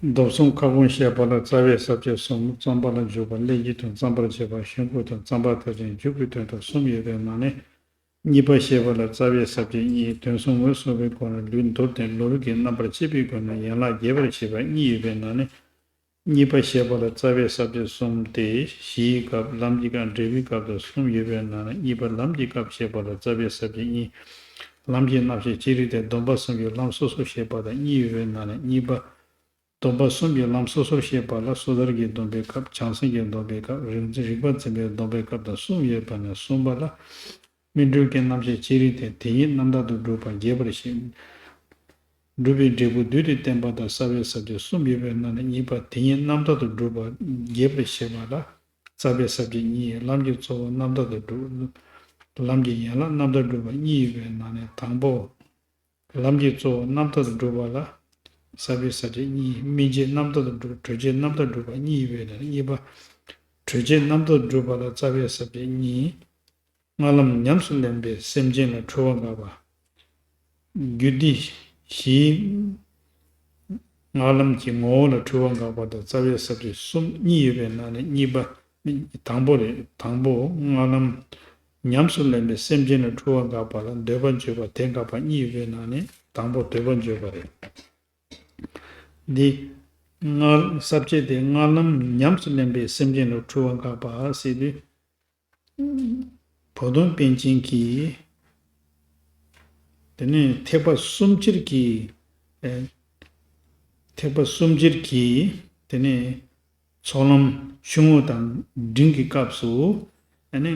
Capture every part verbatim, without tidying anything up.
མདོ་གསུམ་ཁ་སྐོང་བཤད་པ་ལ་རྩ་བའི་ས་བཅད་གསུམ། རྩོམ་པ་ལ་འཇུག་པ། སླད་ཀྱི་དོན། རྩོམ་པར་བྱེད་པ། གཞུང་གི་དོན། རྩོམ་པ་མཐར་ཕྱིན། མཇུག་གི་དོན་དང་གསུམ་ཡོད་པའི་ནང་ནས། གཉིས་པ་བཤད་པ་ལ་རྩ་བའི་ས་བཅད་གཉིས། དོན་གསུམ་ངོས་བཟུང་བའི་སྒོ་ནས་ལུས་མདོར་བསྟན། ལོ་རྒོད་ཀྱི་རྣམ་པར་དཔྱད་པའི་སྒོ་ནས་ཡན་ལག་རྒྱས་པར་བཤད་པ་གཉིས་ཡོད་པའི་ནང་ནས། གཉིས་པ་བཤད་པ་ལ་རྩ་བའི་ས་བཅད་གསུམ་སྟེ། གཞིའི་སྐབས། ལམ་གྱི་སྐབས། འབྲས་བུའི་སྐབས་དང་གསུམ་ཡོད་པའི་ནང་ནས། གཉིས་པ་ལམ་གྱི་སྐབས་བཤད་པ་ལ་རྩ་བའི་ས་བཅད་གཉིས། ལམ་གྱི་རྣམ་བཤད་ཅི་རིགས་ཏེ། སྡོམ་པ་གསུམ་གྱི་ལམ་སོ་སོར་བཤད་པ་དང་གཉིས་ཡོད་པའི་ནང་ནས། གཉིས་པ། སྡོམ་པ་གསུམ་གྱི་ལམ་སོ་སོར་བཤད་པ་ལ། སོ་ཐར་གྱི་སྡོམ་པའི་སྐབས། བྱང་སེམས་ཀྱི་སྡོམ་པའི་སྐབས། རིག་རིག་པ་འཛིན་པའི་སྡོམ་པའི་སྐབས་དང་གསུམ་ཡོད་པ་ནས། གསུམ་པ་ལ། སྨིན་གྲོལ་གྱི་རྣམ་བཤད་ཅི་རིགས་ཏེ། དེ་ཉིད་རྣམ་དག་ཏུ་སྒྲུབ་པ་རྒྱས་པར་བཤད། སྒྲུབ་པའི་འབྲས་བུ་བསྡུས་ཏེ་བསྟན་པ་དང་རྩ་བའི་ས་བཅད་གསུམ་ཡོད་པའི་ནང་ནས། གཉིས་པ་དེ་ཉིད་རྣམ་དག་ཏུ་སྒྲུབ་པ་རྒྱས་པར་བཤད་པ་ལ་རྩ་བའི་ས་བཅད་གཉིས། ལམ་གྱི་གཙོ་བོ་རྣམ་དག་ཏུ་སྒྲུབ། ལམ་གྱི་ཡན་ལག་རྣམ་དག་སྒྲུབ་པ་གཉིས་ཡོད་པའི་ནང་ནས། དང་པོ། ལམ་གྱི་གཙོ་བོ་རྣམ་དག་ཏུ་སྒྲུབ་པ་ལ་རྩ་བའི་ས་བཅད་གཉིས། སྨིན་བྱེད་རྣམ་དག་ཏུ་སྒྲུབ། གྲོལ་བྱེད་རྣམ་དག་སྒྲུབ་པ་གཉིས་ཡོད་པའི་ནང་ནས། གཉིས་པ། གྲོལ་བྱེད་རྣམ་དག་སྒྲུབ་པ་ལ་རྩ་བའི་ས་བཅད་གཉིས། སྔགས་ལམ་ཉམས་སུ་ལེན་པའི་སེམས་ཅན་ལ་འཁྲུལ་པ་འགག་པ། རྒྱུད་སྡེ་བཞིའི་སྔགས་ལམ་གྱི་ངོ་བོ་ལ་འཁྲུལ་པ་འགག་པ་དང་རྩ་བའི་ས་བཅད་གསུམ་གཉིས་ཡོད་པའི་ནང་ནས་གཉིས་པ། དང་པོ་རེད། དང་པོ་སྔགས་ལམ་ཉམས་སུ་ལེན་པའི་སེམས་ཅན་ལ་འཁྲུལ་པ་འགག་པ་ལ་འདོད་པ་བརྗོད་པ་དེ་འགག་པ་གཉིས་ཡོད་པའི་ནང་ནས་དང་པོ་འདོད་པ་བརྗོད་པ་རེད། འདི་སྔགས་ས་བཅད་དེ་སྔགས་ལམ་ཉམས་སུ་ལེན་པའི་སེམས་ཅན་ལ་འཁྲུལ་པ་འགག་པ་ཟེར་དུས། བོ་དོང་པཎ་ཆེན་གྱིས། དེ་ནས་ཐེག་པ་གསུམ་སྤྱིར་གྱི། ཨེ། ཐེག་པ་གསུམ་སྤྱིར་གྱི། དེ་ནས་ཚོགས་ལམ་ཆུང་ངུ་དང་འབྲིང་གི་སྐབས་སུ། ཨ་ནི་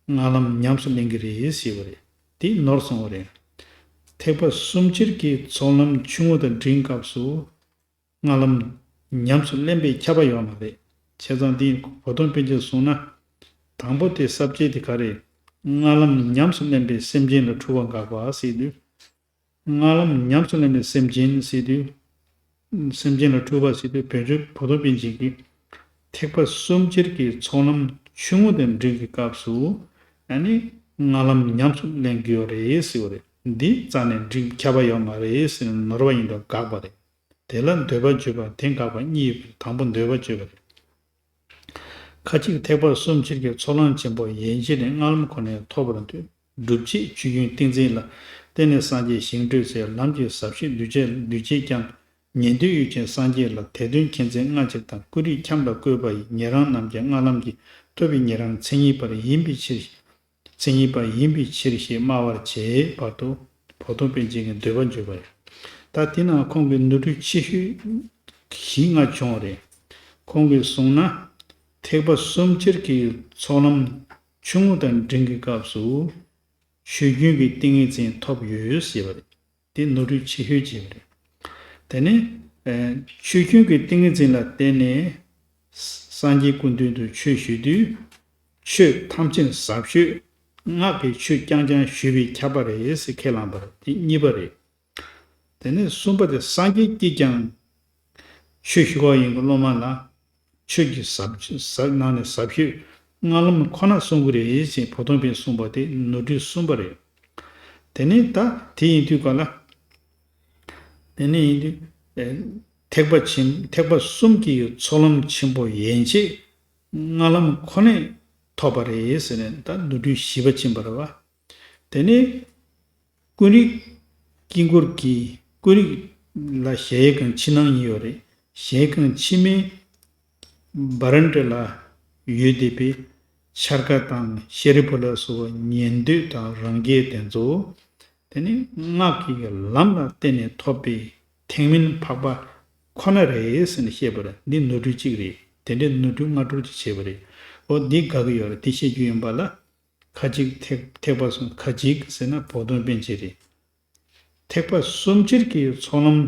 སྔགས་ལམ་ཉམས་སུ་ལེན་གྱི་རེད་ཞེས་པ་རེད། དེ་ནོར་སོང་བ་རེད། ཐེག་པ་གསུམ་སྤྱིར་གྱི་ཚོགས་ལམ་ཆུང་ངུ་དང་འབྲིང་སྐབས་སུ། སྔགས་ལམ་ཉམས་སུ་ལེན་པའི་ཁྱབ་པ་ཡོད་མ་རེད། བྱས་ཙང་འདི་བོ་དོང་པཎ་ཆེན་གསུངས་ན། དང་པོ་དེ་ས་བཅད་དེ་ག་རེ། སྔགས་ལམ་ཉམས་སུ་ལེན་པའི་སེམས་ཅན་ལ་འཁྲུལ་པ་འགག་པ་ཟེར་དུས། སྔགས་ལམ་ཉམས་སུ་ལེན་པའི་སེམས་ཅན་ཟེར་དུས། སེམས་ཅན་ལ་འཁྲུལ་པ་ཟེར་དུས་བོད་ཆོས་བོ་དོང་པཎ་ཆེན་གྱིས། ཐེག་པ་གསུམ་སྤྱིར་གྱི་ཚོགས་ལམ་ཆུང་ངུ་དང་འབྲིང་གི་སྐབས་སུ། ཨ་ནི་སྔགས་ལམ་ཉམས་སུ་ལེན་གྱི་ཡོད་རེད་ཟེར་བ་རེད། འདི་རྩ་ནས་འགྲིག་ཁྱབ་པ་ཡོད་མ་རེད་ཟེར་ནས་ནོར་བ་ཡིན་པ་དགག་པ་རེད། དེ་ལ་འདོད་པ་བརྗོད་པ་དེ་འགག་པ་གཉིས་ཡོད་པས་དང་པོ་འདོད་པ་བརྗོད་པ་རེད། ཁ་ཅིག་ཐེག་པ་གསུམ་སྤྱིར་གྱི་ཚོགས་ལམ་ཆེན་པོ་ཡན་ཆད་ནི་སྔགས་ལམ་ཁོ་ནས་ཐོབ་པར་འདོད། སྒྲུབ་བྱེད་ཆོས་ཀུན་ཏིང་འཛིན་ལ་བརྟེན་ནས་སངས་རྒྱས་ཞིང་བགྲོད་ཚེ། ལམ་གྱི་ཟབ་ཤོས་གདུལ་བྱ་གདུལ་བྱས་ཀྱང་། ཉན་ཐོས་ཡུལ་ཅན་སངས་རྒྱས་ལ། དེ་དོན་མཁྱེན་བརྩེ་སྔ་ཕྱིར་དང་། ཀུན་རིག་ཁྱམས་ལ་བཀོད་པ་ཡི། ཉན་རང་རྣམས་ཀྱང་སྔགས་ལམ་གྱི། ཐོབ་པའི་ཉན་རང་མཚན་ཉིད་པ་ཡིན་པའི་ཕྱིར། མཚན་ཉིད་པ་ཡིན་པའི་ཕྱིར་ཞེས་སྨྲ་བར་བྱེད་པར་དུ་བོ་དོང་པཎ་ཆེན་གྱི་འདོད་པ་བརྗོད་པ་རེད། ད་དེ་ནང་ཁོང་གི་ནོར་འཁྲུལ་ཆེ་ཤོས་བཞི་ལྔ་བྱུང་བ་རེད། ཁོང་གིས་གསུངས་ན། ཐེག་པ་གསུམ་སྤྱིར་གྱི་ཚོགས་ལམ་ཆུང་ངུ་དང་འབྲིང་གི་སྐབས་སུ། ཆོས་རྒྱུན་གྱི་ཏིང་ངེ་འཛིན་ཐོབ་ཡོད་ཞེས་པ་རེད། དེ་ནོར་འཁྲུལ་ཆེ་ཤོས་བྱས་པ་རེད། དེ་ནས། ཨ། ཆོས་རྒྱུན་གྱི་ཏིང་ངེ་འཛིན་ལ་བརྟེན་ནས། སངས་རྒྱས་སྐུ་མདུན་དུ་ཆོས་ཞུ་དུས། ཆོས་ཐམས་ཅད་ཟབ་ཤོས། སྔགས་ཀྱི་ཆོས་རྐྱང་རྐྱང་ཞུས་པས་ཁྱབ་པ་རེད་ཟེར་ཁས་བླངས་པ་རེད། དེ་གཉིས་པ་རེད། དེ་ནས་གསུམ་པ་དེ་སངས་རྒྱས་ཀྱིས་ཀྱང་ཆོས་ཞུ་བ་ཡིན་གྱི་སློབ་མ་ལ། ཆོས་ཀྱི་ཟབ་ཟབ་ནང་ནས་ཟབ་ཤོས་སྔགས་ལམ་ཁོ་ན་གསུང་གི་རེད་ཅེས་བོ་དོང་པས་གསུངས་པ་དེ་ནོར་འཁྲུལ་གསུམ་པ་རེད། དེ་ནས་ད་དེ་ཡིན་དུས་ག་ལ། དེ་ནས་ཡིན་དུས། ཨེ། ཐེག་པ་ཆེན་ཐེག་པ་གསུམ་གྱི་ཚོགས་ལམ་ཆེན་པོ་ཡན་ཆད་སྔགས་ལམ་ཁོ་ནས་ཐོབ་པ་རེད་ཟེར་ནས་ད་ནོར་འཁྲུལ་བཞི་པ་ཕྱིན་པ་རེད་བ། དེ་ནས་ཀུན་རིག་དཀྱིལ་འཁོར་གྱི་ཀུན་རིག་ལ་གཞལ་ཡས་ཁང་ཕྱི་ནང་གཉིས་ཡོད་རེད། གཞལ་ཡས་ཁང་ཕྱི་མའི་བྷ་རན་ཏ་ལ་ཡོད་བསྡད་པའི་འཆར་ཀ་དང་ཤཱ་རིའི་བུ་ལ་སོགས་པ་ཉན་ཐོས་དང་རང་རྒྱལ་དེ་ཚོ། དེ་ནི་སྔགས་ཀྱི་ལམ་ལ་བརྟེན་ནས་ཐོབ་པའི་ཐེག་དམན་འཕགས་པ་ཁོ་ན་རེད་ཟེར་ནས་བཤད་པ་རེད། འདི་ནོར་འཁྲུལ་གཅིག་རེད། དེ་འདྲའི་ནོར་འཁྲུལ་སྔ་དྲོ་ཅིག་བྱས་པ་རེད། འོ་འདི་དགག་གི་ཡོད་རེད། དེ་བཤད་རྒྱུ་ཡིན་པ་ལ། ཁ་ཅིག་ཐེག་ཐེག་པ་གསུམ། ཁ་ཅིག་ཟེར་ན་བོ་དོང་པཎ་ཆེན་རེད། ཐེག་པ་གསུམ་སྤྱིར་གྱི་ཚོགས་ལམ་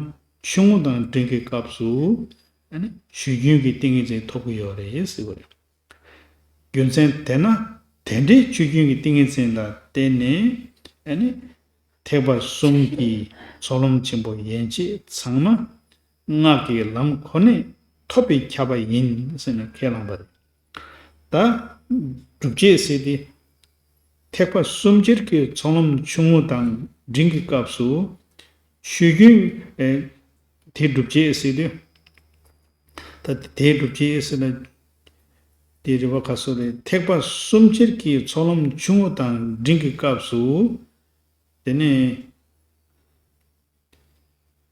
ཆུང་ངུ་དང་འབྲིང་གི་སྐབས་སུ། ཨ་ནི་ཆོས་རྒྱུན་གྱི་ཏིང་ངེ་འཛིན་ཐོབ་ཀྱི་ཡོད་རེད་ཟེར་བ་རེད། རྒྱུ་མཚན་དེ་ན་དེ་འདྲའི་ཆོས་རྒྱུན་གྱི་ཏིང་ངེ་འཛིན་ལ་བརྟེན་ནས། ཨ་ནི་ཐེག་པ་གསུམ་གྱི་ཚོགས་ལམ་ཆེན་པོ་ཡན་ཆད་ཚང་མ་སྔགས་ཀྱི་ལམ་ཁོ་ནས་ཐོབ་པས་ཁྱབ་པ་ཡིན་ཟེར་ནས་ཁས་བླངས་པ་རེད། ད་སྒྲུབ་བྱེད་ཟེར་ཏེ། ཐེག་པ་གསུམ་སྤྱིར་གྱི་ཚོགས་ལམ་ཆུང་ངུ་དང་འབྲིང་གི་སྐབས་སུ། ཆོས་རྒྱུན། ཨེ། དེ་སྒྲུབ་བྱེད་ཟེར་ཏེ། ད་དེའི་སྒྲུབ་བྱེད་ཟེར་ན། དེའི་རིགས་པ་ཁ་གསོ་རེད། ཐེག་པ་གསུམ་ཆར་གྱི་ཚོགས་ལམ་ཆུང་ངུ་དང་འབྲིང་གི་སྐབས་སུ། དེ་ནས་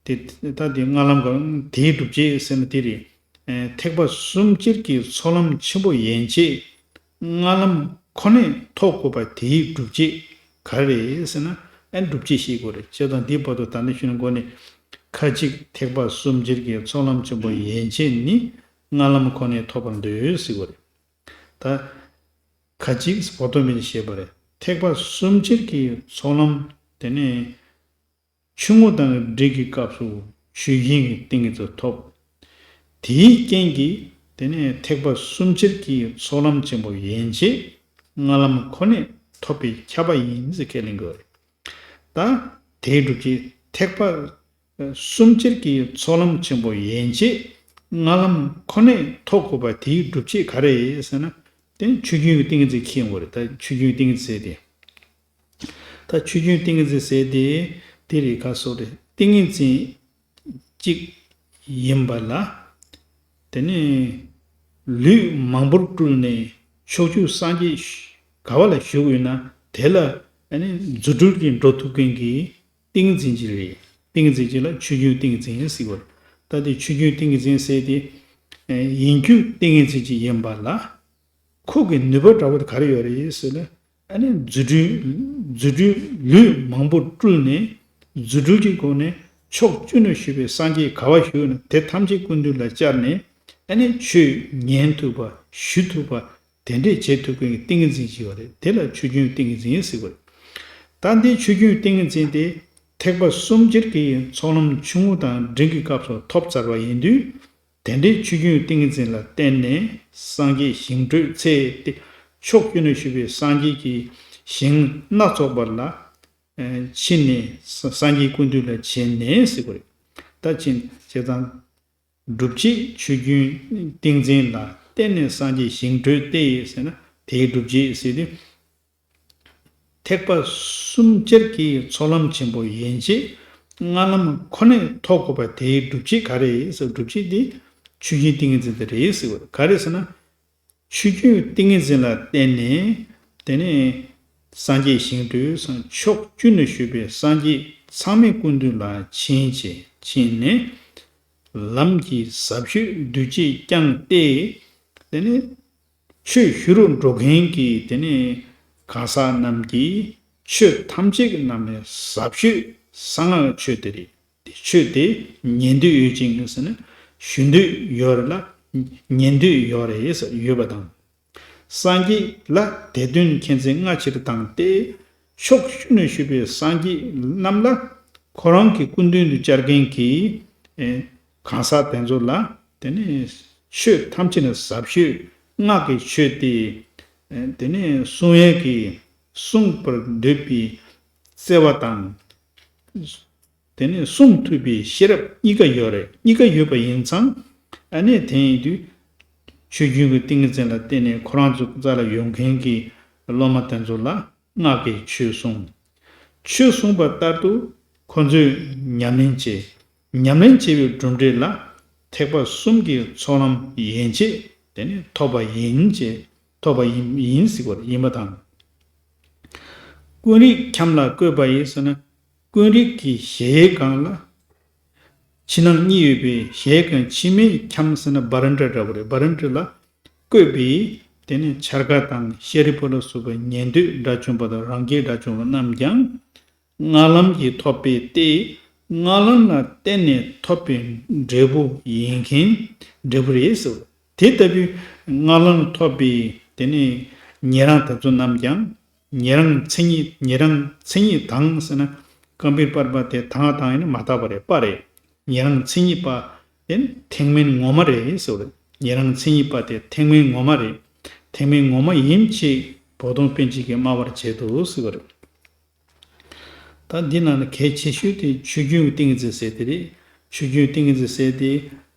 དེ་ད་དེ་སྔགས་ལམ་གང་དེའི་སྒྲུབ་བྱེད་ཟེར་ན་དེ་རེད། ཨེ། ཐེག་པ་གསུམ་ཆར་གྱི་ཚོགས་ལམ་ཆེན་པོ་ཡན་ཆད་སྔགས་ལམ་ཁོ་ནས་ཐོབ་དགོས་པ་དེའི་སྒྲུབ་བྱེད་ག་རེ་རེད་ཟེར་ན། ཨ། སྒྲུབ་བྱེད་ཤེས་དགོས་རེད། བྱས་ཙང་འདིའི་བར་དུ་ད་ནི་ཤུལ་ནས་འགོ་ནས། ཁ་ཅིག་ཐེག་པ་གསུམ་ཆར་གྱི་ཚོགས་ལམ་ཆེན་པོ་ཡན་ཆད་ནི་སྔགས་ལམ་ཁོ་ནས་ཐོབ་པར་འདོད་ཟེར་དགོས་རེད། ད་ཁ་ཅིག་བོ་དོ་མེད་ནས་བཤད་པ་རེད། ཐེག་པ་གསུམ་ཆར་གྱི་ཚོགས་ལམ་དེ་ནས་ཆུང་ངུ་དང་འབྲིང་གི་སྐབས་སུ་ཆོས་དབྱིངས་ཀྱི་ཏིང་ངེ་འཛིན་ཐོབ། དེའི་རྐྱེན་གྱིས་དེ་ནས་ཐེག་པ་གསུམ་ཆར་གྱི་ཚོགས་ལམ་ཆེན་པོ་ཡན་ཆད་སྔགས་ལམ་ཁོ་ནས་ཐོབ་པས་ཁྱབ་པ་ཡིན་ཟེར་ཁས་ལེན་དགོས་རེད། ད་དེའི་སྒྲུབ་བྱེད་ཐེག་པ་གསུམ་ཆར་གྱི་ཚོགས་ལམ་ཆེན་པོ་ཡན་ཆད་སྔགས་ལམ་ཁོ་ནས་ཐོབ་དགོས་པ་དེའི་སྒྲུབ་བྱེད་ག་རེ་ཟེར་ན། དེ་ནི་ཆོས་དབྱིངས་ཀྱི་ཏིང་ངེ་འཛིན་ཁྱེར་ཡོང་བ་རེད། ད་ཆོས་དབྱིངས་ཏིང་ངེ་འཛིན་ཟེར་དེ། ད་ཆོས་དབྱིངས་ཏིང་ངེ་འཛིན་ཟེར་དེ་དེ་རེད། ཁ་གསོ་རེད། ཏིང་ངེ་འཛིན་གཅིག་ཡིན་པ་ལ། དེ་ནས་ལུས་མང་པོར་སྤྲུལ་ནས་ཕྱོགས་བཅུའི་སངས་རྒྱས་ག་བ་ལ་བཞུགས་ཡོད་ན་དེ་ལ་ཨ་ནི་རྫུ་འཕྲུལ་གྱིས་འགྲོ་ཐུབ་མཁན་གྱི་ཏིང་ངེ་འཛིན་གཅིག་རེད། ཏིང་ངེ་འཛིན་གཅིག་ལ་ཆོས་དབྱིངས་ཏིང་ངེ་འཛིན་ཟེར་བ་རེད། ད་དེ་ཆོས་དབྱིངས་ཏིང་ངེ་འཛིན་ཟེར་དེ་ཡིན་རྒྱུ་ཏིང་ངེ་འཛིན་གཅིག་ཡིན་པ་ལ། ཁོ་གི་ནུས་པ་འདྲ་བོ་དེ་ག་རེ་ཡོད་རེད་ཟེར་ན། ཨ་ནི་རྫུ་འཕྲུལ། རྫུ་འཕྲུལ་ལུས་མང་པོ་སྤྲུལ་ནས་རྫུ་འཕྲུལ་གྱི་སྒོ་ནས་ཕྱོགས་བཅུ་ན་བཞུགས་པའི་སངས་རྒྱས་ག་བ་བཞུགས་ན་དེ་ཐམས་ཅད་སྐུ་མདུན་ལ་བཅར་ནས། ཨ་ནི་ཆོས་ཉན་ཐུབ་པ་ཞུ་ཐུབ་པ་དེ་འདྲས་བྱེད་ཐུབ་མཁན་གྱི་ཏིང་ངེ་འཛིན་ཞིག་ཡོད་རེད། དེ་ལ་ཆོས་དབྱིངས་ཏིང་ངེ་འཛིན་ཟེར་བ་རེད། ད་འདི་ཆོས་དབྱིངས་ཏིང་ངེ་འཛིན་དེ་ཐེག་པ་གསུམ་ཆར་གྱི་ཚོགས་ལམ་ཆུང་ངུ་དང་འབྲིང་གི་སྐབས་སུ་ཐོབ་ཚར་བ་ཡིན་དུས། དེ་འདྲའི་ཆོས་དབྱིངས་ཏིང་ངེ་འཛིན་ལ་བརྟེན་ནས་སངས་རྒྱས་ཞིང་བགྲོད་འཚལ་ཏེ། ཕྱོགས་བཅུ་ན་བཞུགས་པའི་སངས་རྒྱས་ཀྱི་ཞིང་སྣ་ཚོགས་པ་ལ་ཕྱིན་ནས་སངས་རྒྱས་སྐུ་མདུན་ལ་བྱོན་ནས་ཟེར་བ་རེད། ད་ཕྱིན་བྱས་ཙང་། སྒྲུབ་བྱེད་ཆོས་དབྱིངས་ཏིང་འཛིན་ལ་བརྟེན་ནས་སངས་རྒྱས་ཞིང་བགྲོད་དེ་ཟེར་ན་དེའི་སྒྲུབ་བྱེད་ཟེར་དུས། ཐེག་པ་གསུམ་ཆར་གྱི་ཚོགས་ལམ་ཆེན་པོ་ཡན་ཆད་སྔགས་ལམ་ཁོ་ནས་ཐོབ་དགོས་པ་དེའི་སྒྲུབ་བྱེད་ག་རེ་ཟེར། སྒྲུབ་བྱེད་དེ་ཆོས་དབྱིངས་ཏིང་ངེ་འཛིན་དེ་རེད་ཟེར་བ་ག་རེ་ཟེར་ན། ཆོས་དབྱིངས་ཏིང་ངེ་འཛིན་ལ་བརྟེན་ནས་དེ་ནས་སངས་རྒྱས་ཞིང་བགྲོད་སངས་ཕྱོགས་བཅུ་ན་བཞུགས་པའི་སངས་རྒྱས་ཚང་མའི་སྐུ་མདུན་ལ་ཕྱིན་བྱས་ཕྱིན་ནས་ལམ་གྱི་ཟབ་ཆོས་འདུས་བྱས་བསྐྱངས་ཏེ། དེ་ནས་ཆོས་ཞུ་རུ་འགྲོ་མཁན་གྱི་དེ་ནས་གང་ཟག་རྣམས་ཀྱིས་ཆོས་ཐམས་ཅད་ཀྱི་ནང་ནས་ཟབ་ཆོས་གསང་སྔགས་ཆོས་དེ་རེད། དེ་ཆོས་དེ་ཉན་འདོད་ཡོད་ཅིང་ཟེར་ན་ཞུ་འདོད་ཡོད་རེད་ལ། ཉན་འདོད་ཡོད་རེད་ཟེར་ཡོད་པ་དང་། སངས་རྒྱས་ལ་དེ་དོན་མཁྱེན་བརྩེ་སྔ་ཕྱིར་བཏང་སྟེ། ཕྱོགས་བཅུ་ན་བཞུགས་པའི་སངས་རྒྱས་རྣམས་ལ་ཁོ་རང་གི་སྐུ་མདུན་དུ་བཅར་མཁན་གྱི་ཨེ་གང་ཟག་དེ་ཚོ་ལ་དེ་ནས་ཆོས་ཐམས་ཅད་ནས་ཟབ་ཆོས་སྔགས་ཀྱི་ཆོས་དེ་ཨེ་དེ་ནས་གསུང་ཡས་ཀྱི་གསུང་པར་འདོད་པའི་བརྩེ་བ་དང་། དེ་ནས་གསུང་ཐུབ་པའི་ཤེས་རབ་གཉིས་ཀ་ཡོད་རེད། གཉིས་ཀ་ཡོད་པ་ཡིན་ཙང་། ཨ་ནི་དེ་ཡིན་དུས་ཆོས་དབྱིངས་ཀྱི་ཏིང་ངེ་འཛིན་ལ་བརྟེན་ནས་ཁོ་རང་ཚོ་རྩ་ལ་ཡོང་མཁན་གྱི་སློབ་མ་དེ་ཚོ་ལ་སྔགས་ཀྱི་ཆོས་གསུངས། ཆོས་གསུངས་པ་ལྟར་དུ་ཁོ་ཚོས་ཉམས་ལེན་བྱས། ཉམས་ལེན་བྱས་པའི་གྲུབ་འབྲས་ལ་ཐེག་པ་གསུམ་གྱི་ཚོགས་ལམ་ཡན་ཆད་དེ་ནས་ཐོབ་པ་ཡིན་ཅེས་ཐོབ་པ་ཡིན་ཡིན་ཟེར་བ་ཡིན་པ་དང་། ཀུན་རིག་ཁྱམས་ལ་བཀོད་པ་ཡིས་ཟེར་ན། ཀུན་རིག་གི་གཞལ་ཡས་ཁང་ལ། ཕྱི་ནང་གཉིས་ཡོད་པའི་གཞལ་ཡས་ཁང་ཕྱི་མའི་ཁྱམས་ཟེར་ན་བྷ་རན་ཏྲ་འདྲ་བོ་རེད། བྷ་རན་ཏྲ་ལ་བཀོད་པའི་དེ་ནས་འཆར་ཀ་དང་ཤཱ་རིའི་བུ་ལ་སོགས་པའི་ཉན་ཐོས་དགྲ་བཅོམ་པ་དང་རང་རྒྱལ་དགྲ་བཅོམ་པ་རྣམས་ཀྱང་སྔགས་ལམ་གྱིས་ཐོབ་པའི་སྟེ། སྔགས་ལམ་ལ་བརྟེན་ནས་ཐོབ་པའི་འབྲས་བུ་ཡིན་མཁན་འབྲས་བུ་རེད་ཟེར། དེ་ལྟ་བུའི་སྔགས་ལམ་ཐོབ་པའི་དེ་ནས་ཉན་རང་དེ་ཚོ་རྣམས་ཀྱང་། ཉན་རང་མཚན་ཉིད། ཉན་རང་མཚན་ཉིད་དང་ཟེར་ན། ཀམ་པི་པར་པ་དེ་དང་དང་ཡིན་ན་མ་དག་པ་རེད། པ་རེད། ཉན་རང་མཚན་ཉིད་པ་དེ་ཐེག་དམན་ངོ་མ་རེད་ཟེར་བ་རེད། ཉན་རང་མཚན་ཉིད་པ་དེ་ཐེག་དམན་ངོ་མ་རེད། ཐེག་དམན་ངོ་མ་ཡིན་ཅེས་བོ་དོང་པཎ་ཆེན་གྱིས་སྨྲ་བར་བྱེད་དོ་ཟེར་བ་རེད། ད་འདི་ནང་ནས་གལ་ཆེ་ཤོས་དེ་ཆོས་དབྱིངས་ཏིང་ངེ་འཛིན་ཟེར་དེ་རེད། ཆོས་དབྱིངས་ཏིང་ངེ་འཛིན་ཟེར་དེ།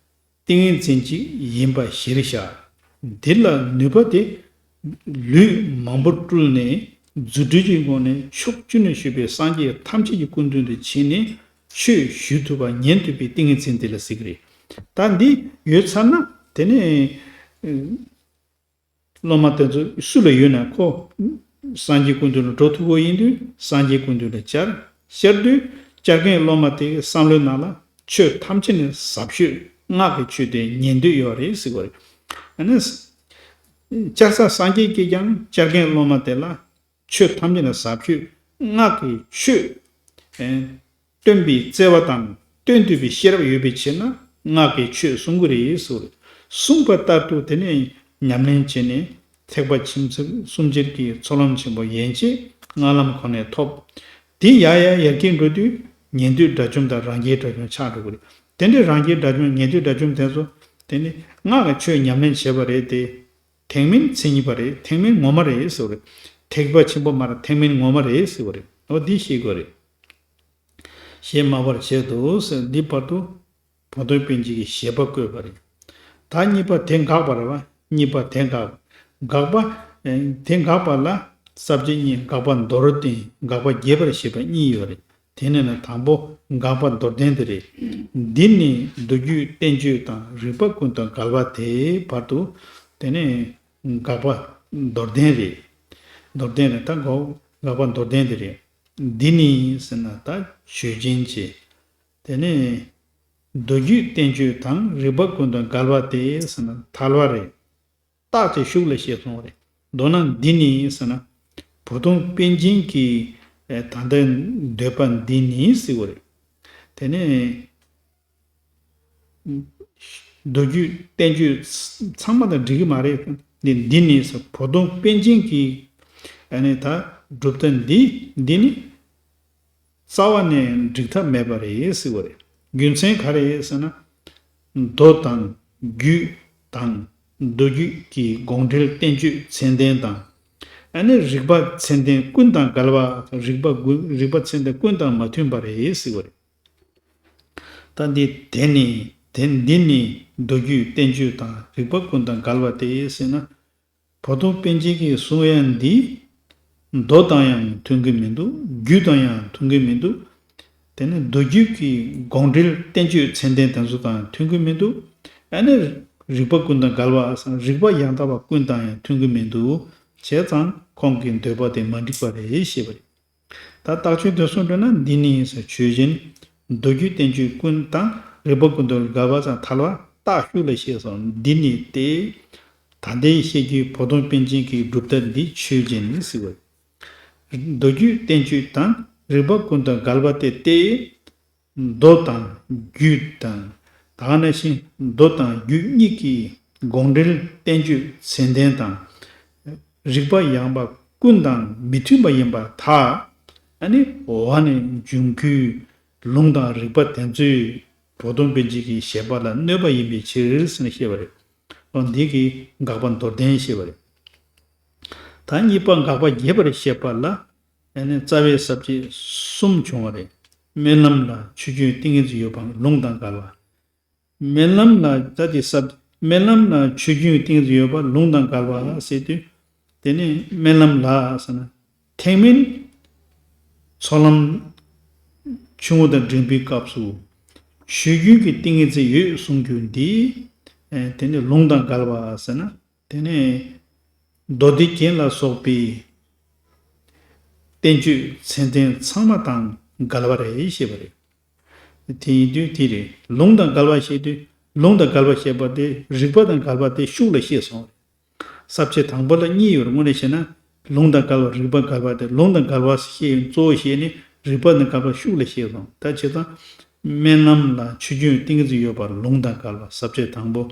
ཏིང་ངེ་འཛིན་གཅིག་ཡིན་པ་གཞིར་བཞག་འདི་ལ་ནུས་པ་དེ་ལུས་མང་པོར་སྤྲུལ་ནས་རྫུ་འཕྲུལ་གྱི་སྒོ་ནས་ཕྱོགས་བཅུ་ན་བཞུགས་པའི་སངས་རྒྱས་ཐམས་ཅད་ཀྱི་སྐུ་མདུན་དུ་ཕྱིན་ནས་ཆོས་ཞུ་ཐུབ་པ་ཉན་ཐུབ་པའི་ཏིང་ངེ་འཛིན་དེ་ལ་ཟེར་གྱི་རེད། ད་འདི་ཡོད་ཚར་ན་ དེ་ནས་སློབ་མ་དེ་ཚོ་སུ་ལ་ཡོད་ན་ཁོ་སངས་རྒྱས་སྐུ་མདུན་ལ་འགྲོ་ཐུབ་པ་ཡིན་དུས་སངས་རྒྱས་སྐུ་མདུན་ལ་བཅར། བཅར་དུས་བཅར་མཁན་སློབ་མ་དེའི་བསམ་བློའི་ནང་ལ་ཆོས་ཐམས་ཅད་ནི་ཟབ་ཤོས་སྔགས་ཀྱི་ཆོས་དེ་ཉན་འདོད་ཡོད་རེད་ཟེར་བ་རེད། ཨ་ནི་བཅར་ས་སངས་རྒྱས་ཀྱིས་ཀྱང་བཅར་མཁན་སློབ་མ་དེ་ལ་ཆོས་ཐམས་ཅད་ནི་ཟབ་ཤོས་སྔགས་ཀྱི་ཆོས། སྟོན་པའི་བརྩེ་བ་དང་སྟོན་ཐུབ་པའི་ཤེས་རབ་ཡོད་པའི་ཕྱིར་ན་སྔགས་ཀྱི་ཆོས་གསུང་གི་རེད་ཟེར། གསུངས་པ་ལྟར་དུ་དེ་ནས་ཉམས་ལེན་བྱས་ནས་ཐེག་པ་ཆེན་པོ་གསུམ་ཆར་གྱི་ཚོགས་ལམ་ཆེན་པོ་ཡན་ཆད་སྔགས་ལམ་ཁོ་ནས་ཐོབ། དེ་ཡར་ཡར་ཡར་རྒྱས་འགྲོ་དུས་ཉན་ཐོས་དགྲ་བཅོམ་དང་རང་རྒྱལ་དགྲ་བཅོམ་ཆགས་འགྲོ་གི་རེད། དེ་འདྲའི་རང་རྒྱལ་དགྲ་བཅོམ་ཉན་ཐོས་དགྲ་བཅོམ་དེ་ཚོ་དེ་ནི་སྔགས་ཀྱི་ཆོས་ཉམས་ལེན་བྱས་པ་རེད་དེ། དེ་མིན་མཚན་ཉིད་པ་རེད། དེ་མིན་ངོ་མ་རེད་ཟེར་བ་རེད། ཐེག་པ་ཆེན་པོ་མ་རེད། དེ་མིན་ངོ་མ་རེད་ཟེར་བ་རེད། འོ་འདི་ཤེས་དགོས་རེད། ཞེས་སྨྲ་བར་བྱེད་དོ་ཟེར། འདི་བར་དུ་བོ་དོན་པཎ་ཆེན་གྱི་བཞེད་པ་བཀོད་པ་རེད། ད་གཉིས་པ་དེ་འགགས་པ་རེད་བ། གཉིས་པ་དེ་འགགས། འགགས་པ། ཨེ། དེ་འགགས་པ་ལ་ས་བཅད་གཉིས། འགགས་པ་མདོར་བསྟན། འགགས་པ་རྒྱས་པར་བཤད་པ་གཉིས་ཡོད་རེད། དེ་ནས་ན་དང་པོ་འགགས་པ་མདོར་བསྟན་དེ་རེད། འདི་ནི་མདོ་རྒྱུད་བསྟན་བཅོས་དང་རིགས་པ་ཀུན་དང་འགལ་བ་དེའི་བར་དུ། དེ་ནས་འགགས་པ་མདོར་བསྟན་རེད། མདོར་བསྟན་རེད། ད་འགོ་འགགས་པ་མདོར་བསྟན་དེ་རེད། འདི་ནི་ཟེར་ན་ད་ཆོས་ཅན་གྱི། དེ་ནས་མདོ་རྒྱུད་བསྟན་བཅོས་དང་རིགས་པ་ཀུན་དང་འགལ་བ་དེ་ཟེར་ན་ཐལ་བ་རེད། རྟགས་དེ་ཤུགས་ལ་བཤད་སོང་བ་རེད། མདོར་ན་འདི་ནི་ཟེར་ན་བོ་དོན་པཎ་ཆེན་གྱི་ད་ལྟའི་འདོད་པ་འདི་ནི་ཟེར་བ་རེད། དེ་ནས་མདོ་རྒྱུད་བསྟན་བཅོས་ཚང་མ་དང་འགྲིག་གི་མ་རེད། འདི་འདི་ནི་ཟེར་བོ་དོན་པཎ་ཆེན་གྱི་ཨ་ནི་ད་གྲུབ་མཐའ་འདི་འདི་ནི། རྩ་བ་ནས་འགྲིག་ཐབས་མེད་པ་རེད་ཟེར་བ་རེད། རྒྱུ་མཚན་ག་རེ་ཟེར་ན། མདོ་དང་རྒྱུད་དང་མདོ་རྒྱུད་ཀྱི་དགོངས་འགྲེལ་བསྟན་བཅོས་ཚད་ལྡན་དང་། ཨ་ནི་རིགས་པ་ཚད་ལྡན་ཀུན་དང་འགལ་བ། རིགས་པ་ཀུན་རིགས་པ་ཚད་ལྡན་ཀུན་དང་མ་མཐུན་པ་རེད་ཟེར་བ་རེད། ད་འདི་དེ་ནི་དེ་འདི་ནི་མདོ་རྒྱུད་བསྟན་བཅོས་དང་རིགས་པ་ཀུན་དང་འགལ་བ་སྟེ་ཟེར་ན། བོ་དོན་པཎ་ཆེན་གྱིས་གསུང་ཡ་འདི་མདོ་དང་ཡང་མཐུན་གྱི་མི་འདུག་རྒྱུད་དང་ཡང་མཐུན་གྱི་མི་འདུག་དེ་ནི་མདོ་རྒྱུད་ཀྱི་དགོངས་འགྲེལ་བསྟན་བཅོས་ཚད་ལྡན་དེ་ཚོ་དང་མཐུན་གྱི་མི་འདུག་ཨ་ནི་རིགས་པ་ཀུན་དང་འགལ་བ་སམ་རིགས་པ་ཡང་དག་པ་ཀུན་དང་ཡང་མཐུན་གྱི་མི་འདུག་བྱས་ཙང་ཁོང་གི་འདོད་པ་དེ་མ་འགྲིག་པ་རེད་ཞེས་པ་རེད། ད་རྟགས་ཆོས་དོན་གསུམ་འགྲོ་ན་འདི་ནི་ཟེར་ཆོས་ཅན། མདོ་རྒྱུད་བསྟན་བཅོས་ཀུན་དང་རིགས་པ་ཀུན་དང་འགལ་བ་ཙམ་ཐལ་བ་རྟགས་ཤུགས་ལ་བཤད་སོང་འདི་ནི་སྟེ། ད་ལྟའི་བཤད་རྒྱུའི་བོ་དོན་པཎ་ཆེན་གྱི་སྒྲུབ་ཐབས་འདི་ཆོས་ཅན་ཟེར་བ། མདོ་རྒྱུད་བསྟན་བཅོས་དང་རིགས་པ་ཀུན་དང་འགལ་བ་སྟེ་སྟེ། མདོ་དང་རྒྱུད་དང་། ད་ག་ནང་བཞིན་མདོ་དང་རྒྱུད་གཉིས་ཀྱི་དགོངས་འགྲེལ་བསྟན་བཅོས་ཚད་ལྡན་དང་། རིགས་པ་ཡངས་པ་ཀུན་དང་མི་མཐུན་པ་ཡིན་པར་ཐལ། ཨ་ནི་འོ་ནི་འབྱུང་ཁུངས་ལུང་དང་རིགས་པ་དེ་ཚོས་བོ་དོན་པཎ་ཆེན་གྱི་བཞེད་པ་ལ་གནོད་པ་ཡིན་པའི་ཕྱིར་ཟེར་ནས་བཤད་པ་རེད། འོ་འདི་གིས་འགག་པ་མདོར་བསྟན་བཤད་པ་རེད། ད་གཉིས་པ་འགག་པ་རྒྱས་པར་བཤད་པ་ལ་ཨ་ནི་རྩ་བའི་ས་བཅད་གསུམ་བྱུང་བ་རེད། སྨོན་ལམ་ལ་ཆོས་ཀུན་ཏིང་ངེ་འཛིན་ཡོད་པ་ལུང་དང་འགལ་བ། སྨོན་ལམ་ལ་ད་དེ་ས་སྨོན་ལམ་ལ་ཆོས་ཀུན་ཏིང་ངེ་འཛིན་ཡོད་པ་ལུང་དང་འགལ་བ་ཟེར་དུས། དེ་ནི་སྨོན་ལམ་ལ་ཟེར་ན། ཐེག་དམན་ཚོགས་ལམ་ཆུང་ངུ་དང་འབྲིང་པོའི་སྐབས་སུ་ཆོས་ཀུན་གྱི་ཏིང་ངེ་འཛིན་ཡོད་གསུང་རྒྱུ་འདི། ཨེ། དེ་ནི་ལུང་དང་འགལ་བ་ཟེར་ན། དེ་ནས་མདོ་སྡེ་རྒྱན་ལ་སོགས་པའི་བསྟན་བཅོས་ཚད་ལྡན་ཚང་མ་དང་འགལ་བ་རེད་ཞེས་པ་རེད། དེ་ཡིན་དུས་དེ་རེད། ལུང་དང་འགལ་བ་ཞེས་དུས་ལུང་དང་འགལ་བ་ཞེས་པ་དེ་རིགས་པ་དང་འགལ་བ་དེ་ཤུགས་ལ་བཤད་སོང་། ས་བཅད་དང་པོ་ལ་གཉིས་ཡོད་རེད། དངོས་གནས་བཤད་ན་ལུང་དང་འགལ་བ་རིགས་པ་འགལ་བ་དེ་ལུང་དང་འགལ་བ་ཞེས་གཙོ་བོ་བཤད་ནས་རིགས་པ་དང་འགལ་བ་ཤུགས་ལ་བཤད་སོང་། ད་བྱས་ཙང་སྨོན་ལམ་ལ་ཆོས་ཀུན་ཏིང་ངེ་འཛིན་ཡོད་པ་ལུང་དང་འགལ་བ་ས་བཅད་དང་པོ།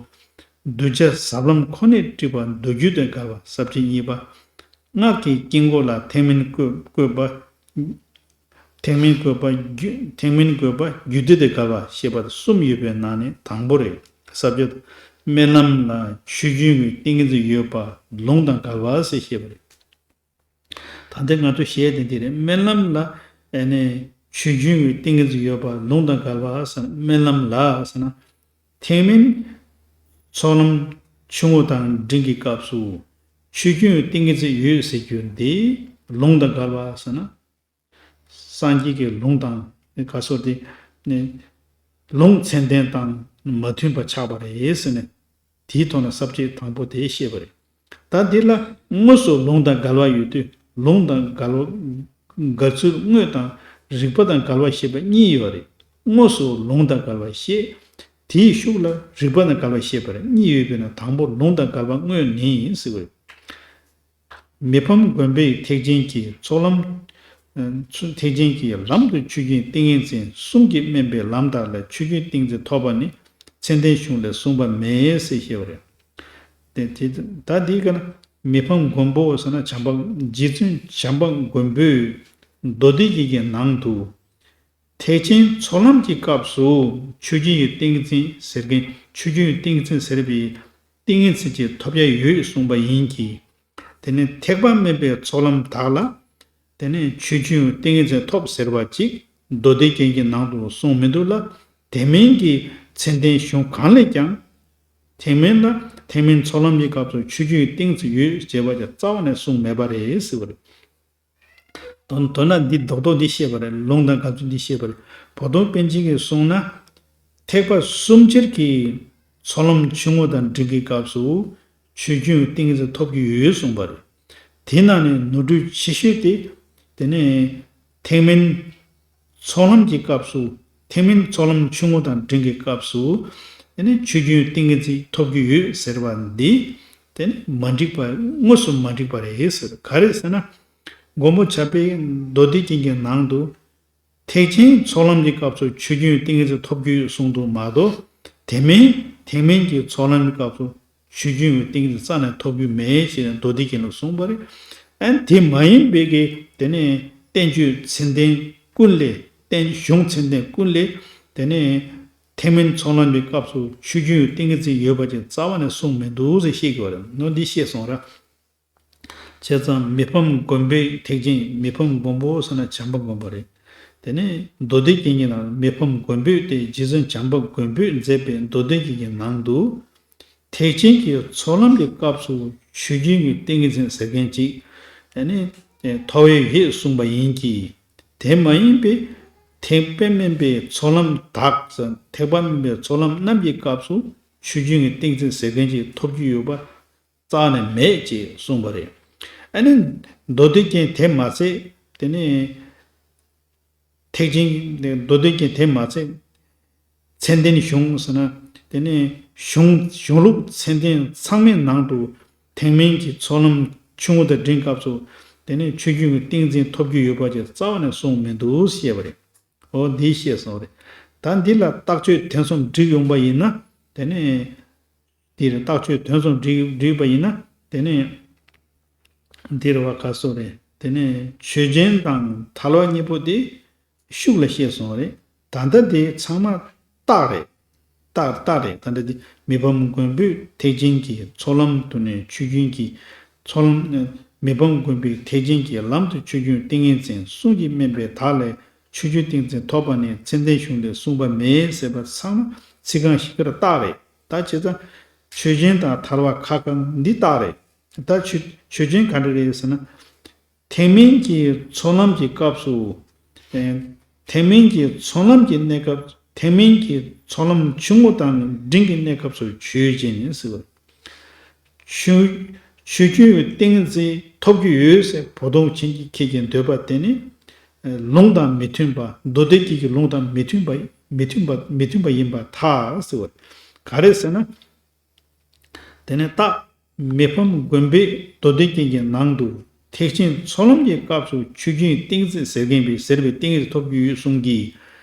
གདུལ་བྱ་ཟབ་ལམ་ཁོ་ནས་སྒྲིབ་པ་མདོ་རྒྱུད་དང་འགལ་བ་ས་བཅད་གཉིས་པ། སྔགས་ཀྱི་དཀྱིལ་འཁོར་ལ་ཐེག་དམན་བཀོད་བཀོད་པ། ཐེག་དམན་བཀོད་པ་རྒྱུ་ཐེག་དམན་བཀོད་པ་རྒྱུད་སྡེ་དང་འགལ་བ་ཞེས་པ་གསུམ་ཡོད་པའི་ནང་ནས་དང་པོ་རེད། ས་བཅད། སྨོན་ལམ་ལ་ཆོས་ཀུན་གྱི་ཏིང་ངེ་འཛིན་ཡོད་པ་ལུང་དང་འགལ་བ་ཟེར་བཤད་པ་རེད། ད་ལྟ་ང་ཚོ་བཤད་དེ་འདི་རེད། སྨོན་ལམ་ལ་ཨ་ནི་ཆོས་ཀུན་གྱི་ཏིང་ངེ་འཛིན་ཡོད་པ་ལུང་དང་འགལ་བ་ཟེར་ན། སྨོན་ལམ་ལ་ཟེར་ན། ཐེག་དམན་ཚོགས་ལམ་ཆུང་ངུ་དང་འབྲིང་གི་སྐབས་སུ་ཆོས་ཀུན་གྱི་ཏིང་ངེ་འཛིན་ཡོད་ཟེར་རྒྱུ་འདི་ལུང་དང་འགལ་བ་ཟེར་ན། སངས་རྒྱས་ཀྱི་ལུང་དང་ག་སོགས་དེ་ནི་ལུང་ཚད་ལྡན་དང་མ་མཐུན་པ་ཆགས་པ་རེད་ཟེར་ནས། དེའི་ཐོག་ནས་ས་བཅད་དང་པོ་དེ་བཤད་པ་རེད། ད་འདི་ལ་དངོས་སུ་ལུང་དང་འགལ་བ་ཡོད་དུས་ལུང་དང་འགལ་བ། འགལ་ཚུལ་དངོས་དང་རིགས་པ་དང་འགལ་བ་ཞེས་པ་གཉིས་ཡོད་རེད། དངོས་སུ་ལུང་དང་འགལ་བ་བཤད། དེའི་ཤུགས་ལ་རིགས་པ་དང་འགལ་བ་བཤད་པ་རེད། གཉིས་ཡོད་པས་ན་དང་པོ་ལུང་དང་འགལ་བ་དངོས་ནི་ཟེར་བ་རེད། མི་ཕམ་དགོན་པའི་ཐེག་ཆེན་གྱི་ཚོགས་ལམ། ཨ་ཚུ་ཐེག་ཆེན་གྱི་ལམ་དུ་ཆོས་ཀྱི་ཏིང་ངེ་འཛིན་གསུམ་གྱིས་དམན་པའི་ལམ་དག་ལས་ཆོས་ཀྱི་ཏིང་འཛིན་ཐོབ་པ་ནི་མཚན་ལྡན་གཞུང་ལས་གསུངས་པ་མེད་ཟེར་བཤད་པ་རེད། དེ་དེ་ད་འདི་ག་ན་མི་ཕམ་མགོན་པོ་ཟེར་ན་བྱམས་པ་རྗེ་བཙུན་བྱམས་པ་མགོན་པོས་མདོ་སྡེ་རྒྱན་གྱི་ནང་དུ། ཐེག་ཆེན་ཚོགས་ལམ་གྱི་སྐབས་སུ་ཆོས་ཀྱི་ཏིང་འཛིན་ཟེར་མཁན་ཆོས་ཀྱི་ཏིང་འཛིན་ཟེར་བའི་ཏིང་ངེ་འཛིན་གྱི་ཐོབ་ཡ་ཡོད་གསུངས་པ་ཡིན་གྱི། དེ་ནི་ཐེག་པ་དམན་པའི་ཚོགས་ལམ་དག་ལ། དེ་ནི་ཆོས་ཀྱི་ཏིང་ངེ་འཛིན་ཐོབ་ཟེར་བ་ཅིག་མདོ་སྡེ་རྒྱན་གྱི་ནང་དུ་གསུངས་མི་འདུག་ལ། དེ་མིན་གྱི་མཚན་ལྡན་གཞུང་གང་ལས་ཀྱང་། དེ་མིན་ལ་ཐེག་དམན་ཚོགས་ལམ་གྱི་སྐབས་སུ་ཆོས་ཀྱི་ཏིང་འཛིན་ཡོད་ཅེས་པ་ཀྱང་རྩ་བ་ནས་གསུངས་མེད་པ་རེད་ཟེར་བ་རེད། དོན་དོན་ལ་འདི་རྡོག་རྡོག་འདི་བཤད་པ་རེད། ལུང་དང་འགལ་ཚུལ་འདི་བཤད་པ་རེད། བོ་དོང་པཎ་ཆེན་གྱིས་གསུངས་ན། ཐེག་པ་གསུམ་ཆར་གྱི་ཚོགས་ལམ་ཆུང་ངུ་དང་འབྲིང་གི་སྐབས་སུ་ཆོས་ཀྱི་ཏིང་འཛིན་ཐོབ་ཀྱི་ཡོད་གསུངས་པ་རེད། དེ་ནང་ནས་ནོར་འཁྲུལ་ཆེ་ཤོས་དེ། དེ་ནས་ཐེག་དམན་ཚོགས་ལམ་གྱི་སྐབས་སུ། ཐེག་དམན་ཚོགས་ལམ་ཆུང་ངུ་དང་འབྲིང་གི་སྐབས་སུ། དེ་ནས་ཆོས་ཀྱི་ཏིང་ངེ་འཛིན་ཐོབ་ཀྱི་ཡོད་ཟེར་བ་འདི། དེ་ནི་མ་འགྲིག་པ། དངོས་སུ་མ་འགྲིག་པ་རེད་ཟེར། ག་རེ་ཟེར་ན། མགོན་པོ་བྱམས་པའི་མདོ་སྡེ་རྒྱན་གྱི་ནང་དུ། ཐེག་ཆེན་ཚོགས་ལམ་གྱི་སྐབས་སུ་ཆོས་ཀྱི་ཏིང་ངེ་འཛིན་ཐོབ་ཀྱི་ཡོད་གསུངས་འདུག་མ་གཏོགས། དེ་མིན་ཐེག་དམན་གྱི་ཚོགས་ལམ་གྱི་སྐབས་སུ་ཆོས་ཀྱི་ཏིང་ངེ་འཛིན་རྩ་ནས་ཐོབ་ཀྱི་མེད་ཅེས་མདོ་སྡེ་རྒྱན་ལ་གསུངས་པ་རེད། ཨ་དེ་མ་ཡིན་པའི་གི་དེ་ནས་བསྟན་བཅོས་མཚན་ལྡན་ཀུན་ལས། བསྟན་གཞུང་མཚན་ལྡན་ཀུན་ལས། དེ་ནས་ཐེག་དམན་ཚོགས་ལམ་གྱི་སྐབས་སུ་ཆོས་ཀྱི་ཏིང་ངེ་འཛིན་ཡོད་པ་ཅིག་རྩ་བ་ནས་གསུངས་མི་འདུག་ཟེར་བཤད་དགོས་རེད། ནོར་འདི་བཤད་སོང་ར། བྱས་ཙང་མི་ཕམ་མགོན་པོའི་ཐེག་ཆེན། མི་ཕམ་མགོན་པོ་ཟེར་ན་བྱམས་པ་མགོན་པོ་རེད། དེ་ནས་མདོ་སྡེ་རྒྱན་གྱི་ནང་མི་ཕམ་མགོན་པོས་ཏེ་རྗེ་བཙུན་བྱམས་པ་མགོན་པོས་མཛད་པའི་མདོ་སྡེ་རྒྱན་གྱི་ནང་དུ། ཐེག་ཆེན་གྱི་ཚོགས་ལམ་གྱི་སྐབས་སུ་ཆོས་ཀྱི་ཏིང་ངེ་འཛིན་ཟེར་མཁན་ཅིག་ཨ་ནི་ཐོབ་ཡས་ཡོད་གསུངས་པ་ཡིན་གྱི། དེ་མ་ཡིན་པའི་ཐེག་པ་དམན་པའི་ཚོགས་ལམ་དག་ཐེག་པ་དམན་པའི་ཚོགས་ལམ་རྣམས་ཀྱི་སྐབས་སུ་ཆོས་ཀྱི་ཏིང་འཛིན་ཟེར་མཁན་ཅིག་ཐོབ་ཀྱི་ཡོད་པ། རྩ་ནས་མེད་ཅེས་གསུངས་པ་རེད། ཨ་ནི་མདོ་སྡེ་རྒྱན་དེ་མ་ཚད། དེ་ནས་ཐེག་ཆེན། མདོ་སྡེ་རྒྱན་དེ་མ་ཚད། མཚན་ལྡན་གཞུང་ཟེར་ན། དེ་ནས་གཞུང་གཞུང་ལུགས་མཚན་ལྡན་ཚང་མའི་ནང་དུ་ཐེག་དམན་གྱི་ཚོགས་ལམ་ཆུང་ངུ་དང་འབྲིང་སྐབས་སུ། དེ་ནས་ཆོས་ཀྱི་ཏིང་འཛིན་ཐོབ་ཀྱི་ཡོད་པ་ཅིག་རྩ་བ་ནས་གསུངས་མི་འདུག་ཞེས་པ་རེད། འོ་འདི་བཤད་སོང་རེད། ད་འདི་ལ་རྟགས་ཆོས་དོན་གསུམ་བསྒྲིགས་ཡོང་པ་ཡིན་ན། དེ་ནས། འདིར་རྟགས་ཆོས་དོན་གསུམ་བསྒྲིགས་བསྒྲིགས་པ་ཡིན་ན། དེ་ནས་འདིར་བ་ག་སོ་རེད། དེ་ནས་ཆོས་ཅན་དང་ཐལ་བ་གཉིས་པོ་དེ་ཤུགས་ལ་བཤད་སོང་རེད། ད་ལྟ་དེ་ཚང་མ་རྟགས་རེད། རྟགས་རྟགས་རེད། ད་ལྟ་དེ་མི་ཕམ་མགོན་པོས་ཐེག་ཆེན་གྱི་ཚོགས་ལམ་དུ་ནས་ཆོས་ཀྱི་ཚོགས་ལམ། མི་ཕམ་མགོན་པོས་ཐེག་ཆེན་གྱི་ལམ་དུ་ཆོས་ཀྱི་ཏིང་ངེ་འཛིན་གསུམ་གྱིས་དམན་པའི་དག་ལས་ཆོས་ཀྱི་ཏིང་འཛིན་ཐོབ་པ་ནི་མཚན་ལྡན་གཞུང་ལས་གསུངས་པ་མེད་ཟེར་བ་ཚང་མ་ཚིག་རྐང་བཞི་ཀར་རྟགས་རེད། ད་བྱས་ཙང་ཆོས་ཅན་དང་ཐལ་བ་ཁ་བཀང་འདི་རྟགས་རེད། ད་ཆོས་ཆོས་ཅན་ག་འདྲ་རེད་ཟེར་ན། ཐེག་དམན་གྱི་ཚོགས་ལམ་གྱི་སྐབས་སུ། ཨེ། ཐེག་དམན་གྱི་ཚོགས་ལམ་གྱི་གནས་སྐབས། ཐེག་དམན་གྱི་ཚོགས་ལམ་ཆུང་ངུ་དང་འབྲིང་གི་གནས་སྐབས་སུ་ཆོས་ཅན་ཟེར་བ། ཆོས་ཆོས་ཀྱི་ཏིང་འཛིན་ཐོབ་ཀྱི་ཡོད་ཟེར་བོ་དོང་ཆེན་གྱི་ཁྱེད་ཀྱི་འདོད་པ་དེ་ནི། ལུང་དང་མི་མཐུན་པ། མདོ་སྡེ་རྒྱན་གྱི་ལུང་དང་མི་མཐུན་པ། མི་མཐུན་པ་མི་མཐུན་པ་ཡིན་པར་ཐལ་ཟེར་བ། ག་རེ་ཟེར་ན། དེ་ནས་རྟགས། མི་ཕམ་མགོན་པོས་མདོ་སྡེ་རྒྱན་གྱི་ནང་དུ་ཐེག་ཆེན་ཚོགས་ལམ་གྱི་སྐབས་སུ་ཆོས་ཀྱི་ཏིང་འཛིན་ཟེར་མཁན་པའི་ཟེར་བའི་ཏིང་ངེ་འཛིན་ཐོབ་ཀྱི་ཡོད་གསུངས་ཀྱི།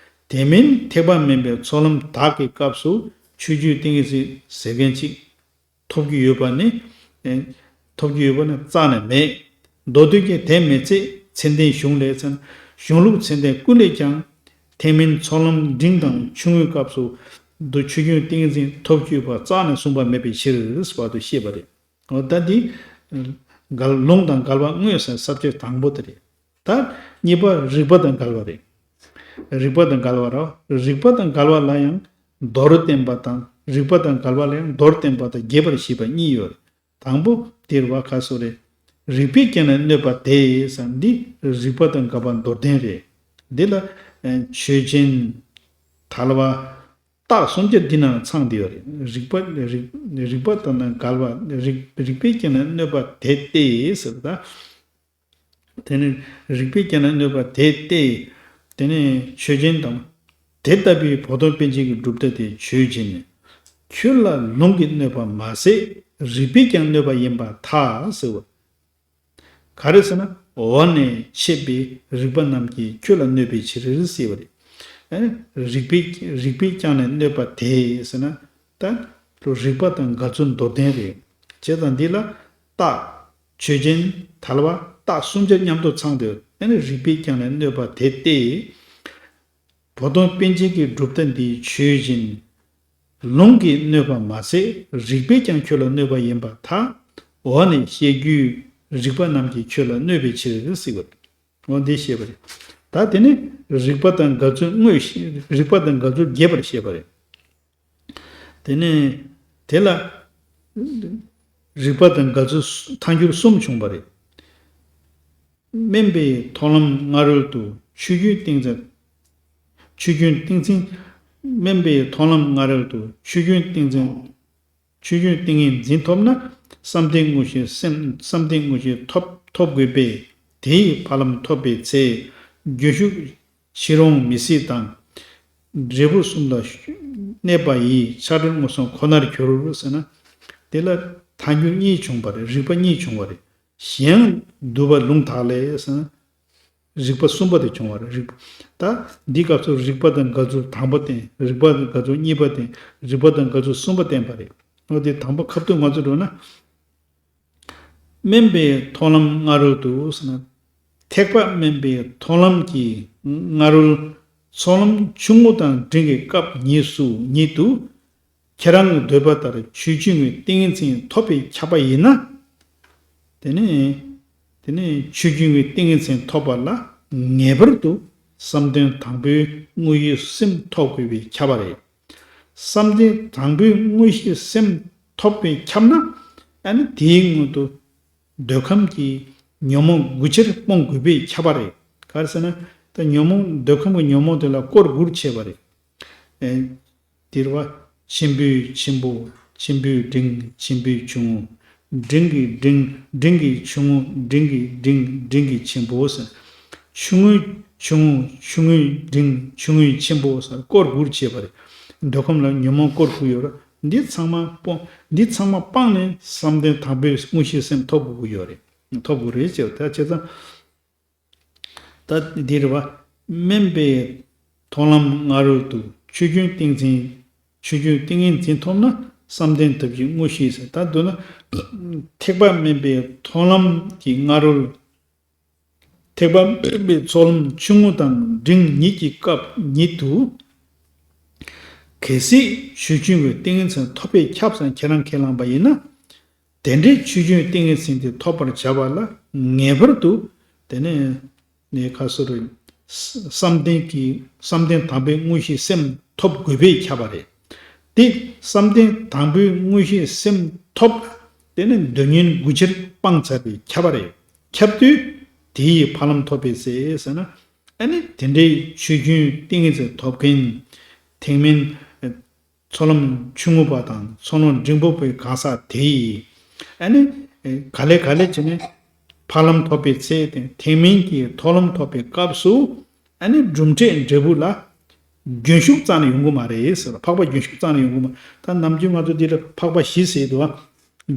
དེ་མིན་ཐེག་པ་དམན་པའི་ཚོགས་ལམ་དག་གི་སྐབས་སུ་ཆོས་ཀྱི་ཏིང་ངེ་འཛིན་ཟེར་མཁན་ཅིག་ཐོབ་ཀྱི་ཡོད་པ་ནི། ཨེ། ཐོབ་ཀྱི་ཡོད་པ་ནི་རྩ་ནས་མེད། མདོ་སྡེ་རྒྱན་དེ་མི་ཚད་མཚན་ལྡན་གཞུང་ལས་ཟེར་ན། གཞུང་ལུགས་མཚན་ལྡན་ཀུན་ལས་ཀྱང་། ཐེག་དམན་ཚོགས་ལམ་འབྲིང་དང་ཆུང་ངུའི་སྐབས་སུ་འདུ་ཆོས་ཀྱི་ཏིང་འཛིན་ཐོབ་ཀྱི་ཡོད་པ་རྩ་ནས་གསུངས་པ་མེད་པའི་ཕྱིར་ཟེར་བར་དུ་བཤད་པ་རེད། འོ་ད་འདི། འགལ་ལུང་དང་འགལ་བ་དངོས་ཟེར་ས་བཅད་དང་པོ་དེ་རེད། ད་གཉིས་པ་རིགས་པ་དང་འགལ་བ་རེད། རིགས་པ་དང་འགལ་བ་རོ། རིགས་པ་དང་འགལ་བ་ལ་ཡང་མདོར་བསྟན་པ་དང་། རིགས་པ་དང་འགལ་བ་ལ་ཡང་མདོར་བསྟན་པ་དང་རྒྱས་པར་བཤད་པ་གཉིས་ཡོད་རེད། དང་པོ་དེར་བ་ཁ་སོ་རེ། རིགས་པའི་རྐྱེན་ལས་གནོད་པ་དེ་ཟེར་འདི་རིགས་པ་དང་འགལ་བ་མདོར་བསྟན་རེད། འདི་ལ་ཆོས་ཅན། ཐལ་བ། རྟགས་སུམ་ཅུ་འདི་ནང་ཚང་བསྡད་ཡོད་རེད། རིག་པ་རིག་རིག་པ་དང་ནི་འགལ་བ། རིག་རིག་པའི་རྐྱེན་ལས་གནོད་པ་དེ་སྟེ་ཟེར་བ་དང་། དེ་ནི་རིག་པའི་རྐྱེན་ལས་གནོད་པ་དེ་སྟེ། དེ་ནི་ཆོས་ཅན་དང་། དེ་ལྟ་བུའི་བོགས་གཏོང་པཎ་ཆེན་གྱི་གྲུབ་མཐའ་དེ་ཆོས་ཅན། ཁྱོད་ལ་ལུང་གིས་གནོད་པ་མ་ཟད་རིག་པས་ཀྱང་གནོད་པ་ཡིན་པར་ཐལ་ཟེར་བ། ག་རེ་ཟེར་ན། འོག་ནས་འཆད་པའི་རིགས་པ་རྣམས་ཀྱིས་ཁྱོད་ལ་གནོད་པའི་ཕྱིར་ཟེར་བ་རེད། ཨ་ནི་རིག་པའི་རིག་པའི་རྐྱེན་ལས་གནོད་པ་དེ་ཟེར་ན། ད་རིག་པ་དང་འགལ་ཚུལ་མདོར་བསྟན་རེད། བྱས་ཙང་འདི་ལ་རྟགས་ཆོས་ཅན། དལ་བ། རྟགས་སུམ་ཅུ་མཉམ་དུ་ཚང་སྟེ། ཨ་ནི་རིག་པའི་རྐྱེན་ལས་གནོད་པ་དེ་སྟེ། བོགས་གཏོང་པཎ་ཆེན་གྱི་གྲུབ་མཐའ་འདི་ཆོས་ཅན། ལུང་གིས་གནོད་པ་མ་ཟད་རིག་པས་ཀྱང་ཁྱོད་ལ་གནོད་པ་ཡིན་པར་ཐལ། འོག་ནས་བཤད་རྒྱུའི་རིགས་པ་རྣམས་ཀྱིས་ཁྱོད་ལ་གནོད་པའི་ཕྱིར་ཟེར་བ་རེད། འོ་འདི་བཤད་པ་རེད། ད་དེ་ནི་རིགས་པ་དང་འགལ་ཚུལ་དངོས། རིགས་པ་དང་འགལ་ཚུལ་རྒྱས་པར་བཤད་པ་རེད། དེ་ནས་དེ་ལ་རིགས་པ་དང་འགལ་ཚུལ་ཐལ་འགྱུར་གསུམ་བྱུང་བ་རེད། དམན་པའི་མཐོང་ལམ་སྔ་རོལ་དུ་ཆོས་ཀུན་ཏིང་འཛིན། ཆོས་ཀུན་ཏིང་འཛིན། དམན་པའི་མཐོང་ལམ་སྔ་རོལ་དུ་ཆོས་ཀུན་ཏིང་འཛིན། ཆོས་ཀུན་ཏིང་ངེ་འཛིན་ཐོབ་ན། བསམ་གཏན་དངོས་གཞིའི་སེམས། བསམ་གཏན་དངོས་གཞི་ཐོབ་ཐོབ་དགོས་པས། དེ་ཡི་ཕ་ལམ་ཐོབ་པའི་ཚེ། རྒྱུན་ཞུགས་བྱི་རུང་མི་སྲིད་དང་། འབྲས་བུ་གསུམ་ལ་གནས་པ་ཡི་ཆགས་བྲལ་མངོན་སུམ་ཁོ་ནར་འགྱུར་ཟེར་ན། དེ་ལ་ཐལ་འགྱུར་གཉིས་བྱུང་བ་རེད། རིགས་པ་གཉིས་བྱུང་བ་རེད། གཞན་བསྡུ་བ་ལུང་དག་ལས་ཟེར་ན། རིགས་པ་གསུམ་པ་དེ་བྱུང་བ་རེད། རིགས་པ། ད་འདི་སྐབས་སུ་རིགས་པ་དང་འགལ་ཚུལ་དང་པོ་བསྟན། རིགས་པ་དང་འགལ་ཚུལ་གཉིས་པ་བསྟན། རིགས་པ་དང་འགལ་ཚུལ་གསུམ་པ་བསྟན་པ་རེད། འོ་དེ་དང་པོ་ཁ་ཐུག་ང་ཚོ་འགྲོ་ན། དམན་པའི་མཐོང་ལམ་སྔ་རོལ་དུ་ཟེར་ན། ཐེག་པ་དམན་པའི་མཐོང་ལམ་གྱི་སྔ་རོལ། ཚོགས་ལམ་ཆུང་ངུ་དང་འབྲིང་གི་སྐབས་ཉིད་སུ་ཉིད་དུ། ཁྱེད་རང་གི་འདོད་པ་ལྟར་ཆོས་ཅན་གྱི་ཏིང་ངེ་འཛིན་ཐོབ་པས་ཁྱབ་པ་ཡིན་ན། དེ་ནི། དེ་ནི་ཆོས་ཅན་གྱི་ཏིང་ངེ་འཛིན་ཐོབ་པ་ལ་ངེས་པར་དུ་བསམ་གཏན་དང་པོའི་དངོས་གཞིའི་སེམས་ཐོབ་དགོས་པས་ཁྱབ་པ་རེད། བསམ་གཏན་དང་པོའི་དངོས་གཞིའི་སེམས་ཐོབ་པས་ཁྱབ་ན། ཨ་ནི་དེའི་སྔོན་དུ་འདོད་ཁམས་ཀྱི་ཉོན་མོངས་དགུ་ཆར་སྤོང་དགོས་པས་ཁྱབ་པ་རེད། ག་རེ་ཟེར་ན། ད་ཉོན་མོངས་འདོད་ཁམས་ཀྱི་ཉོན་མོངས་དེ་ལ་དཀོར་དགུར་བྱས་པ་རེད། ཨེ། དེར་བ། ཆེན་པོའི་ཆེན་པོ། ཆེན་པོའི་འབྲིང་། ཆེན་པོའི་ཆུང་ངུ། འབྲིང་གི་འབྲིང་། འབྲིང་གི་ཆུང་ངུ། འབྲིང་གི་འབྲིང་། འབྲིང་གི་ཆེན་པོ་ཟེར། ཆུང་ངུའི་ཆུང་ངུ། ཆུང་ངུའི་འབྲིང་། ཆུང་ངུའི་ཆེན་པོ་ཟེར་དཀོར་དགུར་བྱས་པ་རེད། འདོད་ཁམས་ལ་ཉོན་མོངས་དཀོར་དགུ་ཡོད་ར། འདི་ཚང་མ་སྤོང་། འདི་ཚང་མ་སྤངས་ནས་བསམ་གཏན་དང་པོའི་དངོས་གཞིའི་སེམས་ཐོབ་དགོས་ཀྱི་ཡོད་རེད། ཐོབ་དགོས་རེད་ཅེས། ད་བྱས་ཙང་། ད་འདིར་བ། དམན་པའི་མཐོང་ལམ་སྔ་རོལ་དུ་ཆོས་ཅན་ཏིང་འཛིན། ཆོས་ཅན་ཏིང་ངེ་འཛིན་ཐོབ་ན་བསམ་གཏན་ཐོབ་ཀྱི་དངོས་གཞི་ཟེར། ད་མདོར་ན། ཐེག་པ་དམན་པའི་མཐོང་ལམ་གྱི་སྔ་རོལ། ཐེག་པ་དམན་པའི་ཚོགས་ལམ་ཆུང་ངུ་དང་འབྲིང་ཉིད་ཀྱི་སྐབས་ཉིད་དུ། གལ་སྲིད་ཆོས་ཅན་གྱི་ཏིང་ངེ་འཛིན་ཐོབ་པས་ཁྱབ་བསམ་ཁྱེད་རང་ཁས་བླངས་པ་ཡིན་ན། དེ་འདྲའི་ཆོས་ཅན་ཏིང་ངེ་འཛིན་དེ་ཐོབ་པར་བྱ་བ་ལ་ངེས་པར་དུ། དེ་ནས་ནས་ཁ་སོ་རེ། བསམ་གཏན་གྱི། བསམ་གཏན་དང་པོའི་དངོས་གཞིའི་སེམས་ཐོབ་དགོས་པས་ཁྱབ་པ་རེད། དེ་བསམ་གཏན་དང་པོའི་དངོས་གཞིའི་སེམས་ཐོབ། དེ་ནས་འདོད་ཉོན་དགུ་ཆར་སྤངས་ཚར་བས་ཁྱབ་པ་རེད། ཁྱབ་དུས་དེ་ཡི་ཕ་ལམ་ཐོབ་པས་ཟེར་ཟེར་ན། ཨ་ནི་དེ་འདྲའི་ཆོས་ཅན་ཏིང་ངེ་འཛིན་ཐོབ་མཁན། ཐེག་དམན། ཚོགས་ལམ་ཆུང་ངུ་པ་དང་ཚོགས་ལམ་འབྲིང་པོ་པའི་གང་ཟག་དེ་ཡིས། ཨ་ནི། ག་ལེ་ག་ལེ་བྱས་ནས་ཕ་ལམ་ཐོབ་པའི་ཚེ་དེ། ཐེག་དམན་གྱི་མཐོང་ལམ་ཐོབ་པའི་སྐབས་སུ། ཨ་ནི་གྲུབ་འབྲས་འབྲས་བུ་ལ་རྒྱུན་ཞུགས་རྩ་ནས་ཡོང་གི་མ་རེད་ཟེར་བ། འཕགས་པ་རྒྱུན་ཞུགས་རྩ་ནས་ཡོང་གི་མ། ད་ནམ་རྒྱུན་ང་ཚོ་འདི་ལ་འཕགས་པ་བཞི་ཟེར་འདུག་བ།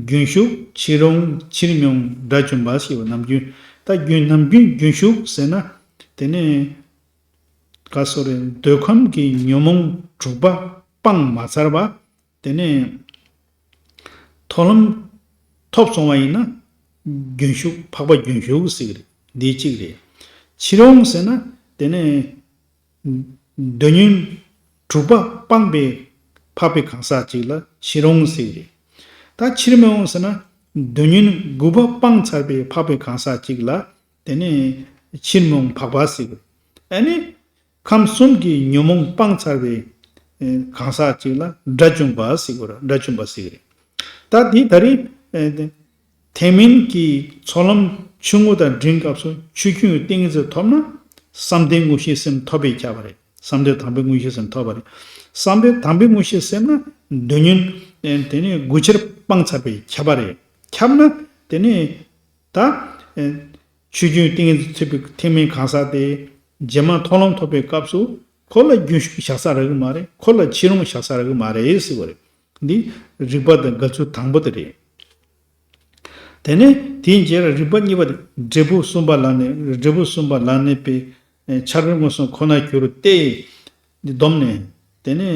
རྒྱུན་ཞུགས། ཕྱིར་འོང་། ཕྱིར་མི་འོང་། དགྲ་བཅོམ་པ་ཞེས་པ་ནམ་རྒྱུན། ད་རྒྱུན་ནམ་རྒྱུན་རྒྱུན་ཞུགས་ཟེར་ན། དེ་ནས། ག་སོ་རེ། འདོད་ཁམས་ཀྱི་ཉོན་མོངས་དྲུག་པ་སྤངས་མ་ཚར་བ། དེ་ནས་མཐོང་ལམ་ཐོབ་སོང་བ་ཡིན་ན། རྒྱུན་ཞུགས། འཕགས་པ་རྒྱུན་ཞུགས་ཟེར་གི་རེད། འདི་གཅིག་རེད། ཕྱིར་འོང་ཟེར་ན། དེ་ནས་འདོད་ཉོན་དྲུག་པ་སྤངས་པའི་འཕགས་པའི་གང་ཟག་ཅིག་ལ་ཕྱིར་འོང་ཟེར་གི་རེད། ད་ཕྱིར་མི་འོང་ཟེར་ན། འདོད་ཉོན་དགུ་པ་སྤངས་ཚར་བའི་འཕགས་པའི་གང་ཟག་ཅིག་ལ། དེ་ནས་ཕྱིར་མི་འོང་འཕགས་པ་ཟེར་གི་རེད། ཨ་ནི། ཁམས་གསུམ་གྱི་ཉོན་མོངས་སྤངས་ཚར་བའི། ཨེ། གང་ཟག་ཅིག་ལ་དགྲ་བཅོམ་པ་ཟེར་གི་རེད། དགྲ་བཅོམ་པ་ཟེར་གི་རེད། ད་འདི་ད་རེས། ཨེ། ཐེག་དམན་གྱི་ཚོགས་ལམ་ཆུང་ངུ་དང་འབྲིང་སྐབས་སུ་ཆོས་ཅན་གྱི་ཏིང་ངེ་འཛིན་ཐོབ་ན། བསམ་གཏན་དངོས་གཞིའི་སེམས་ཐོབ་པས་ཁྱབ་པ་རེད། བསམ་གཏན་དང་པོའི་དངོས་གཞིའི་སེམས་ཐོབ་པ་རེད། བསམ་གཏན་དང་པོའི་དངོས་གཞིའི་སེམས་ན་སྡུག་བསྔལ་དེ་ནི་དགུ་ཆར་སྤངས་ཚར་བའི་ཁྱབ་པ་རེད། ཁྱབ་ན་དེ་ནི་ད། ཆོས་ཅན་ཏིང་ངེ་འཛིན་ཐོབ་པའི་ཐེག་དམན་གང་ཟག་དེ་རྗེས་མ་མཐོང་ལམ་ཐོབ་པའི་སྐབས་སུ་ཁོ་ལ་རྒྱུན་ཞུགས་བཞག་ས་རག་གི་མ་རེད། ཁོ་ལ་ཕྱིར་འོང་བཞག་ས་རག་གི་མ་རེད་ཟེར་བ་རེད། འདི་རིགས་པ་དང་འགལ་ཚུལ་དང་པོ་དེ་རེད། དེ་ནས་དེའི་རྗེས་ལ་རིགས་པ་གཉིས་པ་དེ་འབྲས་བུ་གསུམ་པ་ལ་གནས། འབྲས་བུ་གསུམ་པ་ལ་གནས་པའི་ཆ་རོགས་མངོན་སུམ་ཁོ་ནར་གྱུར་ཏེ། འདི་བསྡོམས་ནས་དེ་ནས་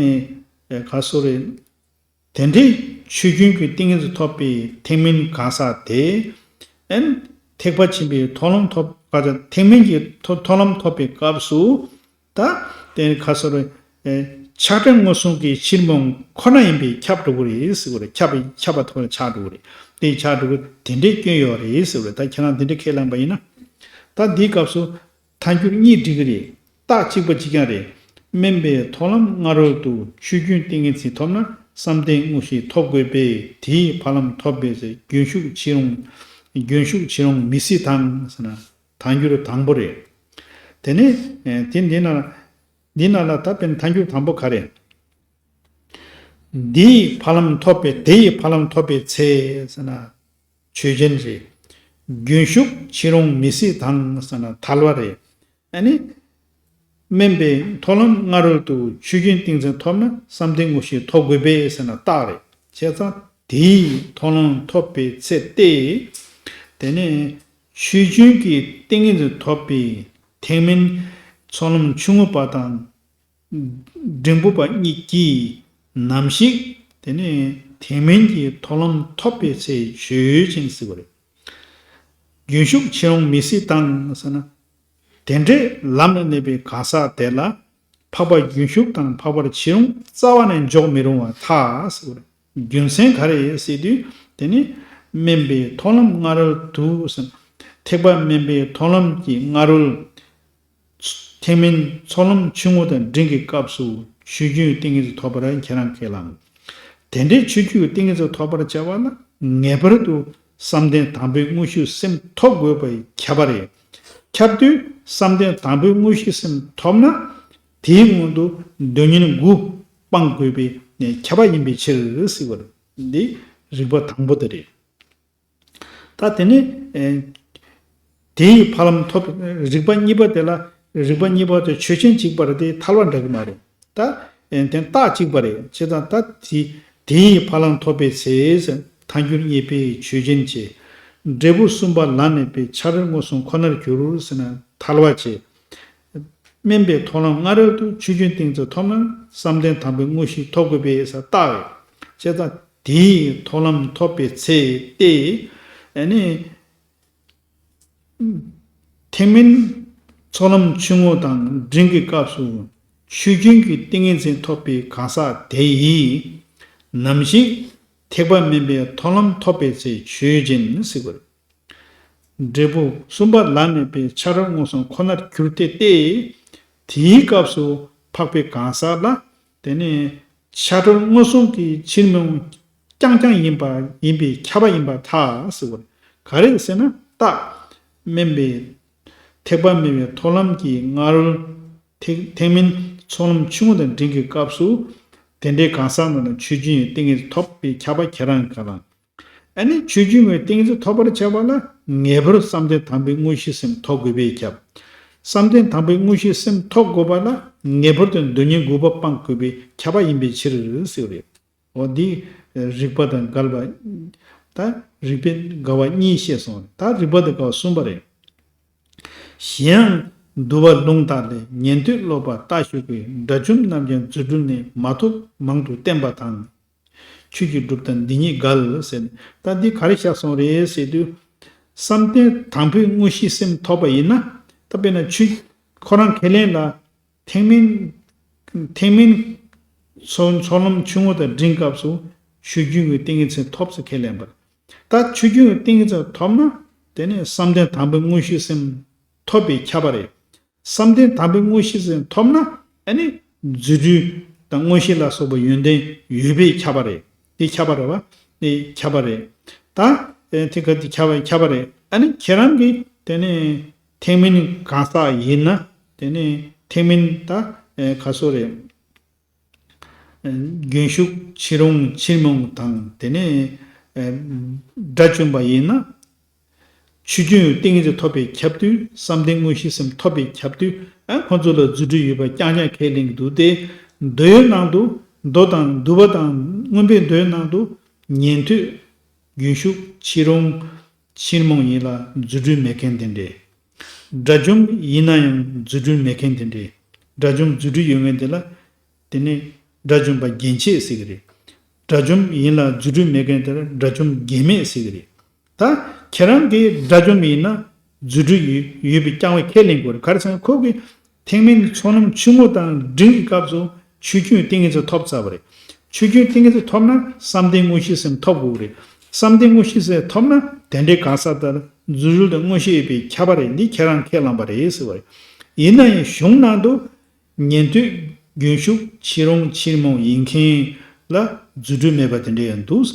ག་སོ་རེད། དེ་འདྲའི་ཆོས་ཅན་གྱི་ཏིང་ངེ་འཛིན་ཐོབ་པའི་ཐེག་དམན་གང་ཟག་དེ། ཨན། ཐེག་པ་ཆེན་པོའི་མཐོང་ལམ་ཐོབ་ག་ཚ་ཐེག་དམན་གྱི་མཐོ་མཐོང་ལམ་ཐོབ་པའི་སྐབས་སུ། ད་དེ་ཁ་སོ་རེ། ཆགས་བྲལ་མངོན་སུམ་གྱི་ཕྱིར་མི་འོང་ཁོ་ན་ཡིན་པས་ཁྱབ་འགྲོ་གི་རེད་ཟེར་བ་རེད། ཁྱབ་པའི་ཁྱབ་པ་ཐོག་ནས་ཆགས་འགྲོ་གི་རེད། དེ་ཆགས་འགྲོ་གི་དེ་འདྲའི་སྐྱོན་ཡོད་རེད་ཟེར་བ་རེད། ད་ཁྱེད་རང་དེ་འདྲའི་ཁས་བླངས་པ་ཡིན་ན། ད་འདིའི་སྐབས་སུ། ཐལ་འགྱུར་གཉིས་འགྲིག་གི་རེད། རྟགས་གཅིག་པ་གཅིག་རྐྱང་རེད། དམན་པའི་མཐོང་ལམ་སྔ་རོལ་དུ་ཆོས་ཅན་ཏིང་ངེ་འཛིན་ཐོབ་ན་བསམ་གཏན་དངོས་གཞི་ཐོབ་དགོས་པས་དེའི་ཕ་ལམ་ཐོབ་པའི་ཚེ་རྒྱུན་ཞུགས་ཕྱིར་འོང་། རྒྱུན་ཞུགས་ཕྱིར་འོང་མི་སྲིད་དང་ཟེར་ན་ཐལ་འགྱུར་དང་པོ་རེད། དེ་ནས་དེ་འདི་ན་འདི་ན་ལ་ད་དཔེར་ན་ཐལ་འགྱུར་དང་པོ་ག་རེད། འདིའི་ཕ་ལམ་ཐོབ་པའི་དེ་ཡི་ཕ་ལམ་ཐོབ་པའི་ཚེ་ཟེར་ན། ཆོས་ཅན་རེད། རྒྱུན་ཞུགས་ཕྱིར་འོང་མི་སྲིད་དང་ཟེར་ན་ཐལ་བ་རེད། ཨ་ནི། དམན་པའི་མཐོང་ལམ་སྔ་རོལ་དུ་ཆོས་ཅན་ཏིང་འཛིན་ཐོབ་ན་བསམ་གཏན་དངོས་གཞི་ཐོབ་དགོས་པས་ཟེར་ན་རྟགས་རེད། བྱས་ཙང་དེའི་མཐོང་ལམ་ཐོབ་པའི་ཚེ་སྟེ། དེ་ནས་ཆོས་ཅན་གྱི་ཏིང་ངེ་འཛིན་ཐོབ་པའི་ཐེག་དམན་ཚོགས་ལམ་ཆུང་ངུ་པ་དང་། འབྲིང་པོ་པ་གཉིས་ཀྱིས་ནམ་ཞིག་དེ་ནས་ཐེག་དམན་གྱི་མཐོང་ལམ་ཐོབ་པའི་ཚེ་ཆོས་ཅན་ཟེར་བ་རེད། རྒྱུན་ཞུགས་ཕྱིར་འོང་མི་སྲིད་དང་ཟེར་ན། དེ་འདྲའི་ལམ་ལ་གནས་པའི་གང་ཟག་དེ་ལ་འཕགས་པ་རྒྱུན་ཞུགས་དང་འཕགས་པ་ཕྱིར་འོང་རྩ་བ་ནས་འཇོག་མི་རུང་བར་ཐལ་ཟེར་བ་རེད། རྒྱུ་མཚན་ག་རེ་ཟེར་དུས་དེ་ནི་དམན་པའི་མཐོང་ལམ་སྔ་རོལ་དུ་ཟེར་ན། ཐེག་པ་དམན་པའི་མཐོང་ལམ་གྱི་སྔ་རོལ། ཐེག་དམན་ཚོགས་ལམ་ཆུང་ངུ་དང་འབྲིང་གི་སྐབས་སུ་ཆོས་ཅན་ཏིང་ངེ་འཛིན་ཐོབ་པར་ཁྱེད་རང་ཁས་བླངས། དེ་འདྲའི་ཆོས་ཅན་ཏིང་ངེ་འཛིན་ཐོབ་པར་བྱ་བ་ལ་ངེས་པར་དུ་བསམ་གཏན་དང་པོའི་དངོས་གཞིའི་སེམས་ཐོབ་དགོས་པའི་ཁྱབ་པ་རེད། ཁྱབ་དུས་བསམ་གཏན་དང་པོའི་དངོས་གཞིའི་སེམས་ཐོབ་ན། དེའི་སྔོན་དུ་སྡུག་བསྔལ་དགུ་སྤང་དགོས་པའི་ཁྱབ་པ་ཡིན་པའི་ཕྱིར་ཟེར་བ་རེད། འདི་རིགས་པ་དང་པོ་དེ་རེད། ད་དེ་ནི། ཨེ། དེའི་ཕ་ལམ་ཐོབ། རིགས་པ་གཉིས་པ་དེ་ལ། རིགས་པ་གཉིས་པ་དེ་ཆོས་ཅན་གཅིག་པ་རེད་དེ་ཐལ་བ་འདྲ་གི་མ་རེད། ད། ཨེ། དེ་རྟགས་གཅིག་པ་རེད། བྱས་ཙང་ད་དེ། དེའི་ཕ་ལམ་ཐོབ་པའི་ཚེ་ཟེར་ཐལ་འགྱུར་གཉིས་པའི་ཆོས་ཅན་བྱས། འབྲས་བུ་གསུམ་པ་ལ་གནས་པའི་ཆ་རོགས་མངོན་སུམ་ཁོ་ནར་གྱུར་ཟེར་ན་ཐལ་བ་བྱས། དམན་པའི་མཐོང་ལམ་སྔ་རོལ་དུ་ཆོས་ཅན་ཏིང་འཛིན་ཐོབ་ན་བསམ་གཏན་དང་པོའི་དངོས་གཞི་ཐོབ་དགོས་པས་ཟེར་རྟགས་རེད། བྱས་ཙང་དེའི་མཐོང་ལམ་ཐོབ་པའི་ཚེ་སྟེ། ཨ་ནི། ཐེག་དམན་ཚོགས་ལམ་ཆུང་ངུ་དང་འབྲིང་གི་སྐབས་སུ་ཆོས་ཅན་གྱི་ཏིང་ངེ་འཛིན་ཐོབ་པའི་གང་ཟག་དེ་ཡིས་ནམ་ཞིག་ཐེག་པ་དམན་པའི་མཐོང་ལམ་ཐོབ་པའི་ཚེ་ཆོས་ཅན་ཟེར་བ་རེད། འབྲས་བུ་གསུམ་པ་ལ་གནས་པའི་ཆ་རོགས་མངོན་སུམ་ཁོ་ནར་གྱུར་ཏེ་སྟེ། དེའི་སྐབས་སུ་འཕགས་པའི་གང་ཟག་ལ་དེ་ནི་ཆ་རོགས་མངོན་སུམ་གྱི་ཕྱིར་མི་འོང་རྐྱང་རྐྱང་ཡིན་པ་ཡིན་པའི་ཁྱབ་པ་ཡིན་པར་ཐལ་ཟེར་བ་རེད། ག་རེ་ཟེར་ན་རྟགས། དམན་པའི་ཐེག་པ་དམན་པའི་མཐོང་ལམ་གྱི་སྔ་རོལ། ཐེག་ཐེག་དམན་ཚོགས་ལམ་ཆུང་ངུ་དང་འབྲིང་གི་སྐབས་སུ། དེ་འདྲའི་གང་ཟག་རྣམས་ལ་ཆོས་ཅན་ཏིང་ངེ་འཛིན་ཐོབ་པའི་ཁྱབ་པ་ཁྱེད་རང་གིས་ག་ལ། ཨ་ནི་ཆོས་ཅན་གྱི་ཏིང་ངེ་འཛིན་ཐོབ་པར་བྱ་བ་ལ་ངེས་པར་བསམ་གཏན་དང་པོའི་དངོས་གཞིའི་སེམས་ཐོབ་དགོས་པས་ཁྱབ། བསམ་གཏན་དང་པོའི་དངོས་གཞིའི་སེམས་ཐོབ་དགོས་པ་ལ་ངེས་པར་དུ་སྡུག་བསྔལ་དགུ་པ་སྤང་དགོས་པའི་ཁྱབ་པ་ཡིན་པའི་ཕྱིར་ཟེར་བ་རེད། འོ་འདི་རིགས་པ་དང་འགལ་བ། ད་རིགས་པས་འགལ་བ་གཉིས་བཤད་སོང་། ད་རིགས་པ་དང་འགལ་བ་གསུམ་པ་རེད། གཞན་ཡང་འདུལ་བ་ལུང་དག་ལས། ཉན་ཐོས་ཀློག་པ་ལྟ་ཞིག་གིས། དགྲ་བཅོམ་རྣམས་ཀྱང་རྫུ་འཕྲུལ་ནི། མ་ཐོབ་མང་དུ་བསྟན་པ་དང་། ཆོས་ཀྱི་སྒྲུབ་སྟངས་འདི་གཉིས་འགལ་ཟེར་ནས། ད་འདི་ག་རེ་བཤད་སོང་རེད་ཟེར་དུས། བསམ་གཏན་དང་པོའི་དངོས་གཞིའི་སེམས་ཐོབ་པ་ཡིན་ན། ད་དཔེར་ན་ཆོས་ཁོ་རང་ཁས་ལེན་ལ། ཐེག་དམན། ཐེག་དམན་ཚོགས་ཚོགས་ལམ་ཆུང་ངུ་དང་འབྲིང་སྐབས་སུ་ཆོས་ཅན་གྱི་ཏིང་ངེ་འཛིན་ཐོབ་ཟེར་ཁས་ལེན་པ། ད་ཆོས་ཅན་གྱི་ཏིང་ངེ་འཛིན་ཐོབ་ན་དེ་ནས་བསམ་གཏན་དང་པོའི་དངོས་གཞིའི་སེམས་ཐོབ་པའི་ཁྱབ་པ་རེད། བསམ་གཏན་དང་པོའི་དངོས་གཞིའི་སེམས་ཐོབ་ན་ཨ་ནི་རྫུ་འཕྲུལ་དང་མངོན་ཤེས་ལ་སོགས་པ་ཡོན་ཏན་ཡོད་པའི་ཁྱབ་པ་རེད། དེ་ཁྱབ་པ་རེད་བ། དེ་ཁྱབ་པ་རེད། ད་དེ་ག་དེ་ཁྱབ་པ་ཁྱབ་པ་རེད། ཨ་ནི་ཁྱེད་རང་གིས་དེ་ནས། ཐེག་དམན་གང་ཟག་ཡིན་ན། དེ་ནི་ཐེག་དམན་ད་ ཨེ་ག་སོ་རེད། ཨེ་རྒྱུན་ཞུགས་ཕྱིར་འོང་ཕྱིར་མི་འོང་དང་དེ་ནས་ཨེ་དགྲ་བཅོམ་པ་ཡིན་ན། ཆོས་ཀུན་ཏིང་ངེ་འཛིན་ཐོབ་པའི་ཁྱབ་དུས་བསམ་གཏན་དངོས་གཞི་སེམས་ཐོབ་པའི་ཁྱབ་དུས་ཨ་ཁོ་ཚོ་ལ་རྫུ་འཕྲུལ་ཡོད་པ་རྐྱང་རྐྱང་ཁས་ལེན་གྱི་འདུག་སྟེ། མདོའི་ནང་དུ་མདོ་དང་བསྡུ་བ་དང་མངོན་པའི་མདོའི་ནང་དུ་ཉན་ཐོས་རྒྱུན་ཞུགས་ཕྱིར་འོང་ཕྱིར་མི་འོང་ཡིན་ལ་རྫུ་འཕྲུལ་མེད་མཁན་དེ་འདྲས། དགྲ་བཅོམ་ཡིན་ན་ཡང་རྫུ་འཕྲུལ་མེད་མཁན་དེ་འདྲས། དགྲ་བཅོམ་རྫུ་འཕྲུལ་ཡོད་མཁན་དེ་ལ། དེ་ནི་དགྲ་བཅོམ་པ་རྒྱན་ཆས་ཟེར་གྱི་རེད། དགྲ་བཅོམ་ཡིན་ལ་རྫུ་འཕྲུལ་མེད་མཁན་དེར་དགྲ་བཅོམ་རྒྱན་མེད་ཟེར་གྱི་རེད། ད་ཁྱེད་རང་གིས་དགྲ་བཅོམ་ཡིན་ན་རྫུ་འཕྲུལ་ཡོད་ཡོད་པའི་རྐྱང་བའི་ཁས་ལེན་དགོས་རེད། ག་རེ་ཟེར་ན་ཁོ་གིས་ཐེག་དམན་ཚོགས་ལམ་ཆུང་ངུ་དང་འབྲིང་གི་སྐབས་སུ་ཆོས་ཀུན་ཏིང་ངེ་འཛིན་ཐོབ་ཚར་བ་རེད། ཆོས་ཀུན་ཏིང་ངེ་འཛིན་ཐོབ་ན་བསམ་གཏན་དངོས་གཞི་སེམས་ཐོབ་དགོས་རེད། བསམ་གཏན་དངོས་གཞི་སེམས་ཐོབ་ན་དེ་འདྲའི་གང་ཟག་དེར་རྫུ་འཕྲུལ་དང་མངོན་ཤེས་ཡོད་པའི་ཁྱབ་པ་རེད། འདི་ཁྱེད་རང་ཁས་བླངས་པ་རེད་ཟེར་བ་རེད། ཡིན་ན་ཡང་གཞུང་ནང་དུ། ཉན་ཐོས་རྒྱུན་ཞུགས་ཕྱིར་འོང་ཕྱིར་མི་འོང་ཡིན་མཁན་ལ་རྫུ་འཕྲུལ་མེད་པ་དེ་འདྲ་ཡང་འདུག།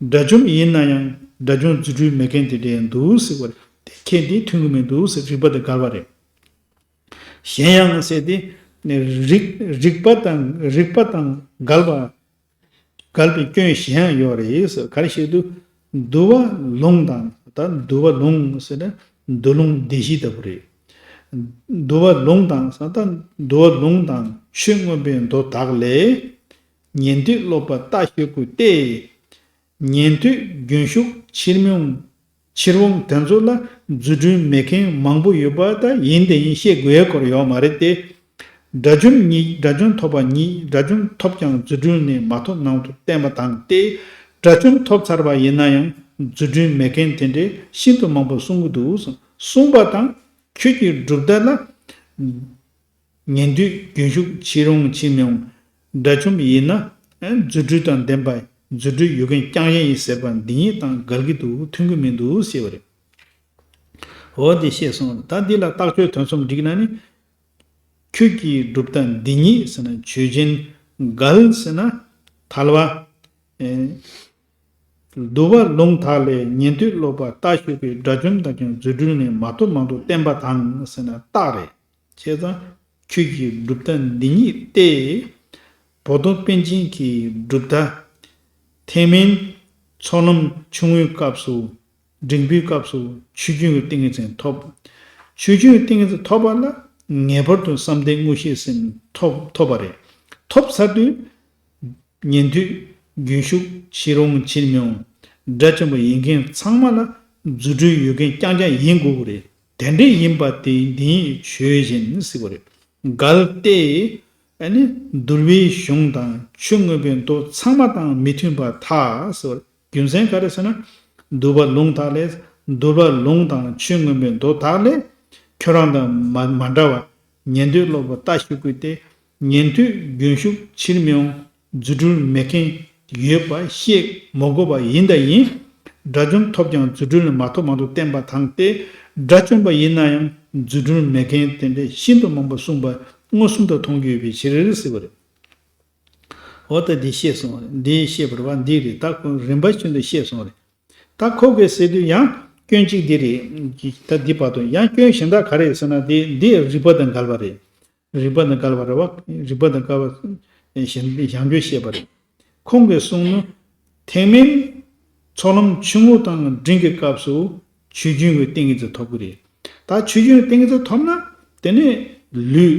དགྲ་བཅོམ་ཡིན་ན་ཡང་དགྲ་བཅོམ་རྫུ་འཕྲུལ་མེད་མཁན་དེ་འདྲ་ཡང་འདུག་ཟེར་བ་རེད། དེ་ཁྱེད་འདི་མཐུན་གྱི་མི་འདུག་ཟེར། རིགས་པ་དང་འགལ་བ་རེད། གཞན་ཡང་ཟེར་ཏེ། རིགས་རིགས་པ་དང་རིགས་པ་དང་འགལ་བ། འགལ་བའི་སྐྱོན་གཞན་ཡང་ཡོད་རེད་ཟེར། ག་རེ་ཞིག་ཏུ། འདུལ་བ་ལུང་དང་ད་འདུལ་བ་ལུང་ཟེར་ན་འདུལ་ལུང་སྡེ་བཞི་ལྟ་བུ་རེད། འདུལ་བ་ལུང་དང་ཟེར་ད་འདུལ་བ་ལུང་དང་ཆོས་མངོན་པའི་མདོ་དག་ལས། ཉན་ཐོས་སློབ་པ་ལྟ་ཞིབ་དགོས་ཏེ། ཉན་ཐོས་རྒྱུན་ཞུགས་ཕྱིར་མི་འོང་། ཕྱིར་འོང་དེ་ཚོ་ལ་རྫུ་འཕྲུལ་མེད་མཁན་མང་པོ་ཡོད་པ་ད་ཡིན་དེ་ཡིན་ཤེས་དགོས་ཡ་སྐོར་ཡོད་མ་རེད་དེ། དགྲ་བཅོམ་ཉིད་དགྲ་བཅོམ་ཐོབ་པ་ཉིད་དགྲ་བཅོམ་ཐོབ་ཀྱང་རྫུ་འཕྲུལ་ནི་མ་ཐོབ་སྣང་དུ་བསྟན་པ་དང་སྟེ། དགྲ་བཅོམ་ཐོབ་ཚར་བ་ཡིན་ན་ཡང་རྫུ་འཕྲུལ་མེད་མཁན་དེ་འདྲས་ཤིན་ཏུ་མང་པོ་གསུང་གི་འདུག་གསུངས་པ་དང་ཁྱོད་ཀྱི་སྒྲུབ་ཐབས་ལ། ཉན་ཐོས་རྒྱུན་ཞུགས་ཕྱིར་འོང་ཕྱིར་མི་འོང་། དགྲ་བཅོམ་ཡིན་ན་རྫུ་འཕྲུལ་དང་ལྡན་པ་རྫུ་འཕྲུལ་ཡོད་མཁན་རྐྱང་ཡིན་ཟེར་བ་འདི་ཉིད་དང་འགལ་གྱི་འདུག་མཐུན་གྱི་མི་འདུག་ཟེར་བ་རེད། འོ་དེ་ཤེས་སོང་། ད་འདི་ལ་རྟགས་ཆོས་དོན་གསུམ་བསྒྲིགས་ན་ནི། ཁྱོད་ཀྱི་སྒྲུབ་ཐབས་འདི་ཉིད་ཟེར་ན་ཆོས་ཅན། འགལ་ཟེར་ན་ཐལ་བ། འདུལ་བ་ལུང་དག་ལས་ཉན་ཐོས་སློབ་པ་ལྟ་ཞིབ་པའི་དགྲ་བཅོམ་དག་ཀྱང་རྫུ་འཕྲུལ་ནི་མ་ཐོབ་མང་དུ་བསྟན་པ་དང་ཟེར་ན་རྟགས་རེད། བྱས་ཙང་ཁྱོད་ཀྱི་སྒྲུབ་ཐབས་འདི་ཉིད་སྟེ། བོ་དོ་པཎ་ཆེན་གྱི་སྒྲུབ་ཐབས། ཐེག་དམན་ཚོགས་ལམ་ཆུང་ངུའི་སྐབས་སུ། འབྲིང་པོའི་སྐབས་སུ་ཆོས་ཀུན་གྱི་ཏིང་ངེ་འཛིན་ཐོབ། ཆོས་ཀུན་གྱི་ཏིང་ངེ་འཛིན་ཐོབ་པ་ལ་ངེས་པར་དུ་བསམ་གཏན་དངོས་གཞི་སེམས་ཐོབ་ཐོབ་པ་རེད། ཐོབ་ཚར་དུས། ཉན་ཐོས་རྒྱུན་ཞུགས་ཕྱིར་འོང་ཕྱིར་མི་འོང་། དགྲ་བཅོམ་པ་ཡིན་མཁན་ཚང་མ་ལ་རྫུ་འཕྲུལ་ཡོད་མཁན་རྐྱང་རྐྱང་ཡིན་དགོས་ཀྱི་རེད། དེ་འདྲ་ཡིན་པ་དེ་འདི་ཉིད་ཆོས་ཅན་ཟེར་བ་རེད། འགལ་ཏེ། ཨ་ནི་འདུལ་བའི་གཞུང་དང་ཆོས་མངོན་པའི་མདོ་ཚང་མ་དང་མི་མཐུན་པར་ཐལ་ཟེར་བ་རེད། རྒྱུ་མཚན་ག་རེ་ཟེར་ན། འདུལ་བ་ལུང་དག་ལས་འདུལ་བ་ལུང་དང་ཆོས་མངོན་པའི་མདོ་དག་ལས། ཁྱོད་རང་དང་མ་མ་འདྲ་བ། ཉན་ཐོས་སློབ་པ་ལྟ་ཞིབ་དགོས་ཏེ། ཉན་ཐོས་རྒྱུན་ཞུགས་ཕྱིར་མི་འོང་། རྫུ་འཕྲུལ་མེད་མཁན་ཡོད་པ་ཤེས་མ་དགོས་པ་ཡིན་དང་ཡིན། དགྲ་བཅོམ་ཐོབ་ཀྱང་རྫུ་འཕྲུལ་ནི་མ་ཐོབ་མང་དུ་བསྟན་པ་དང་སྟེ། དགྲ་བཅོམ་པ་ཡིན་ན་ཡང་རྫུ་འཕྲུལ་མེད་མཁན་དེ་འདྲ་ཤིན་ཏུ་མང་པོ་གསུངས་པ་མངོན་སུམ་དུ་མཐོང་རྒྱུ་ཡོད་པའི་ཕྱིར་ཟེར་བ་རེད། འོ་ད་འདི་ཤེས་སོང་རེད། འདི་ཤེས་པར་བ་འདི་རེད། ད་ཁོ་རིམ་པ་བཞིན་དུ་ཤེས་སོང་རེད། ད་ཁོ་གིས་ཟེར་དུས་ཡང་སྐྱོན་གཅིག་འདི་རེད། ད་འདི་བར་དུ་ཡང་སྐྱོན་གཞན་དག་ག་རེ་ཟེར་ན་འདི་འདི་རིགས་པ་དང་འགལ་བ་རེད། རིགས་པ་དང་འགལ་བ་རེད་བ། རིགས་པ་དང་འགལ་བ་གཞན་ཡང་སྐྱོན་བཤད་པ་རེད། ཁོང་གིས་གསུངས་ནོ། ཐེག་དམན་ཚོགས་ལམ་ཆུང་ངུ་དང་འབྲིང་གི་སྐབས་སུ་ཆོས་རྒྱུན་གྱི་ཏིང་ངེ་འཛིན་ཐོབ་ཀྱི་རེད། ད་ཆོས་རྒྱུན་གྱི་ཏིང་ངེ་འཛིན་ཐོབ་ན་དེ་ནས་ལུས་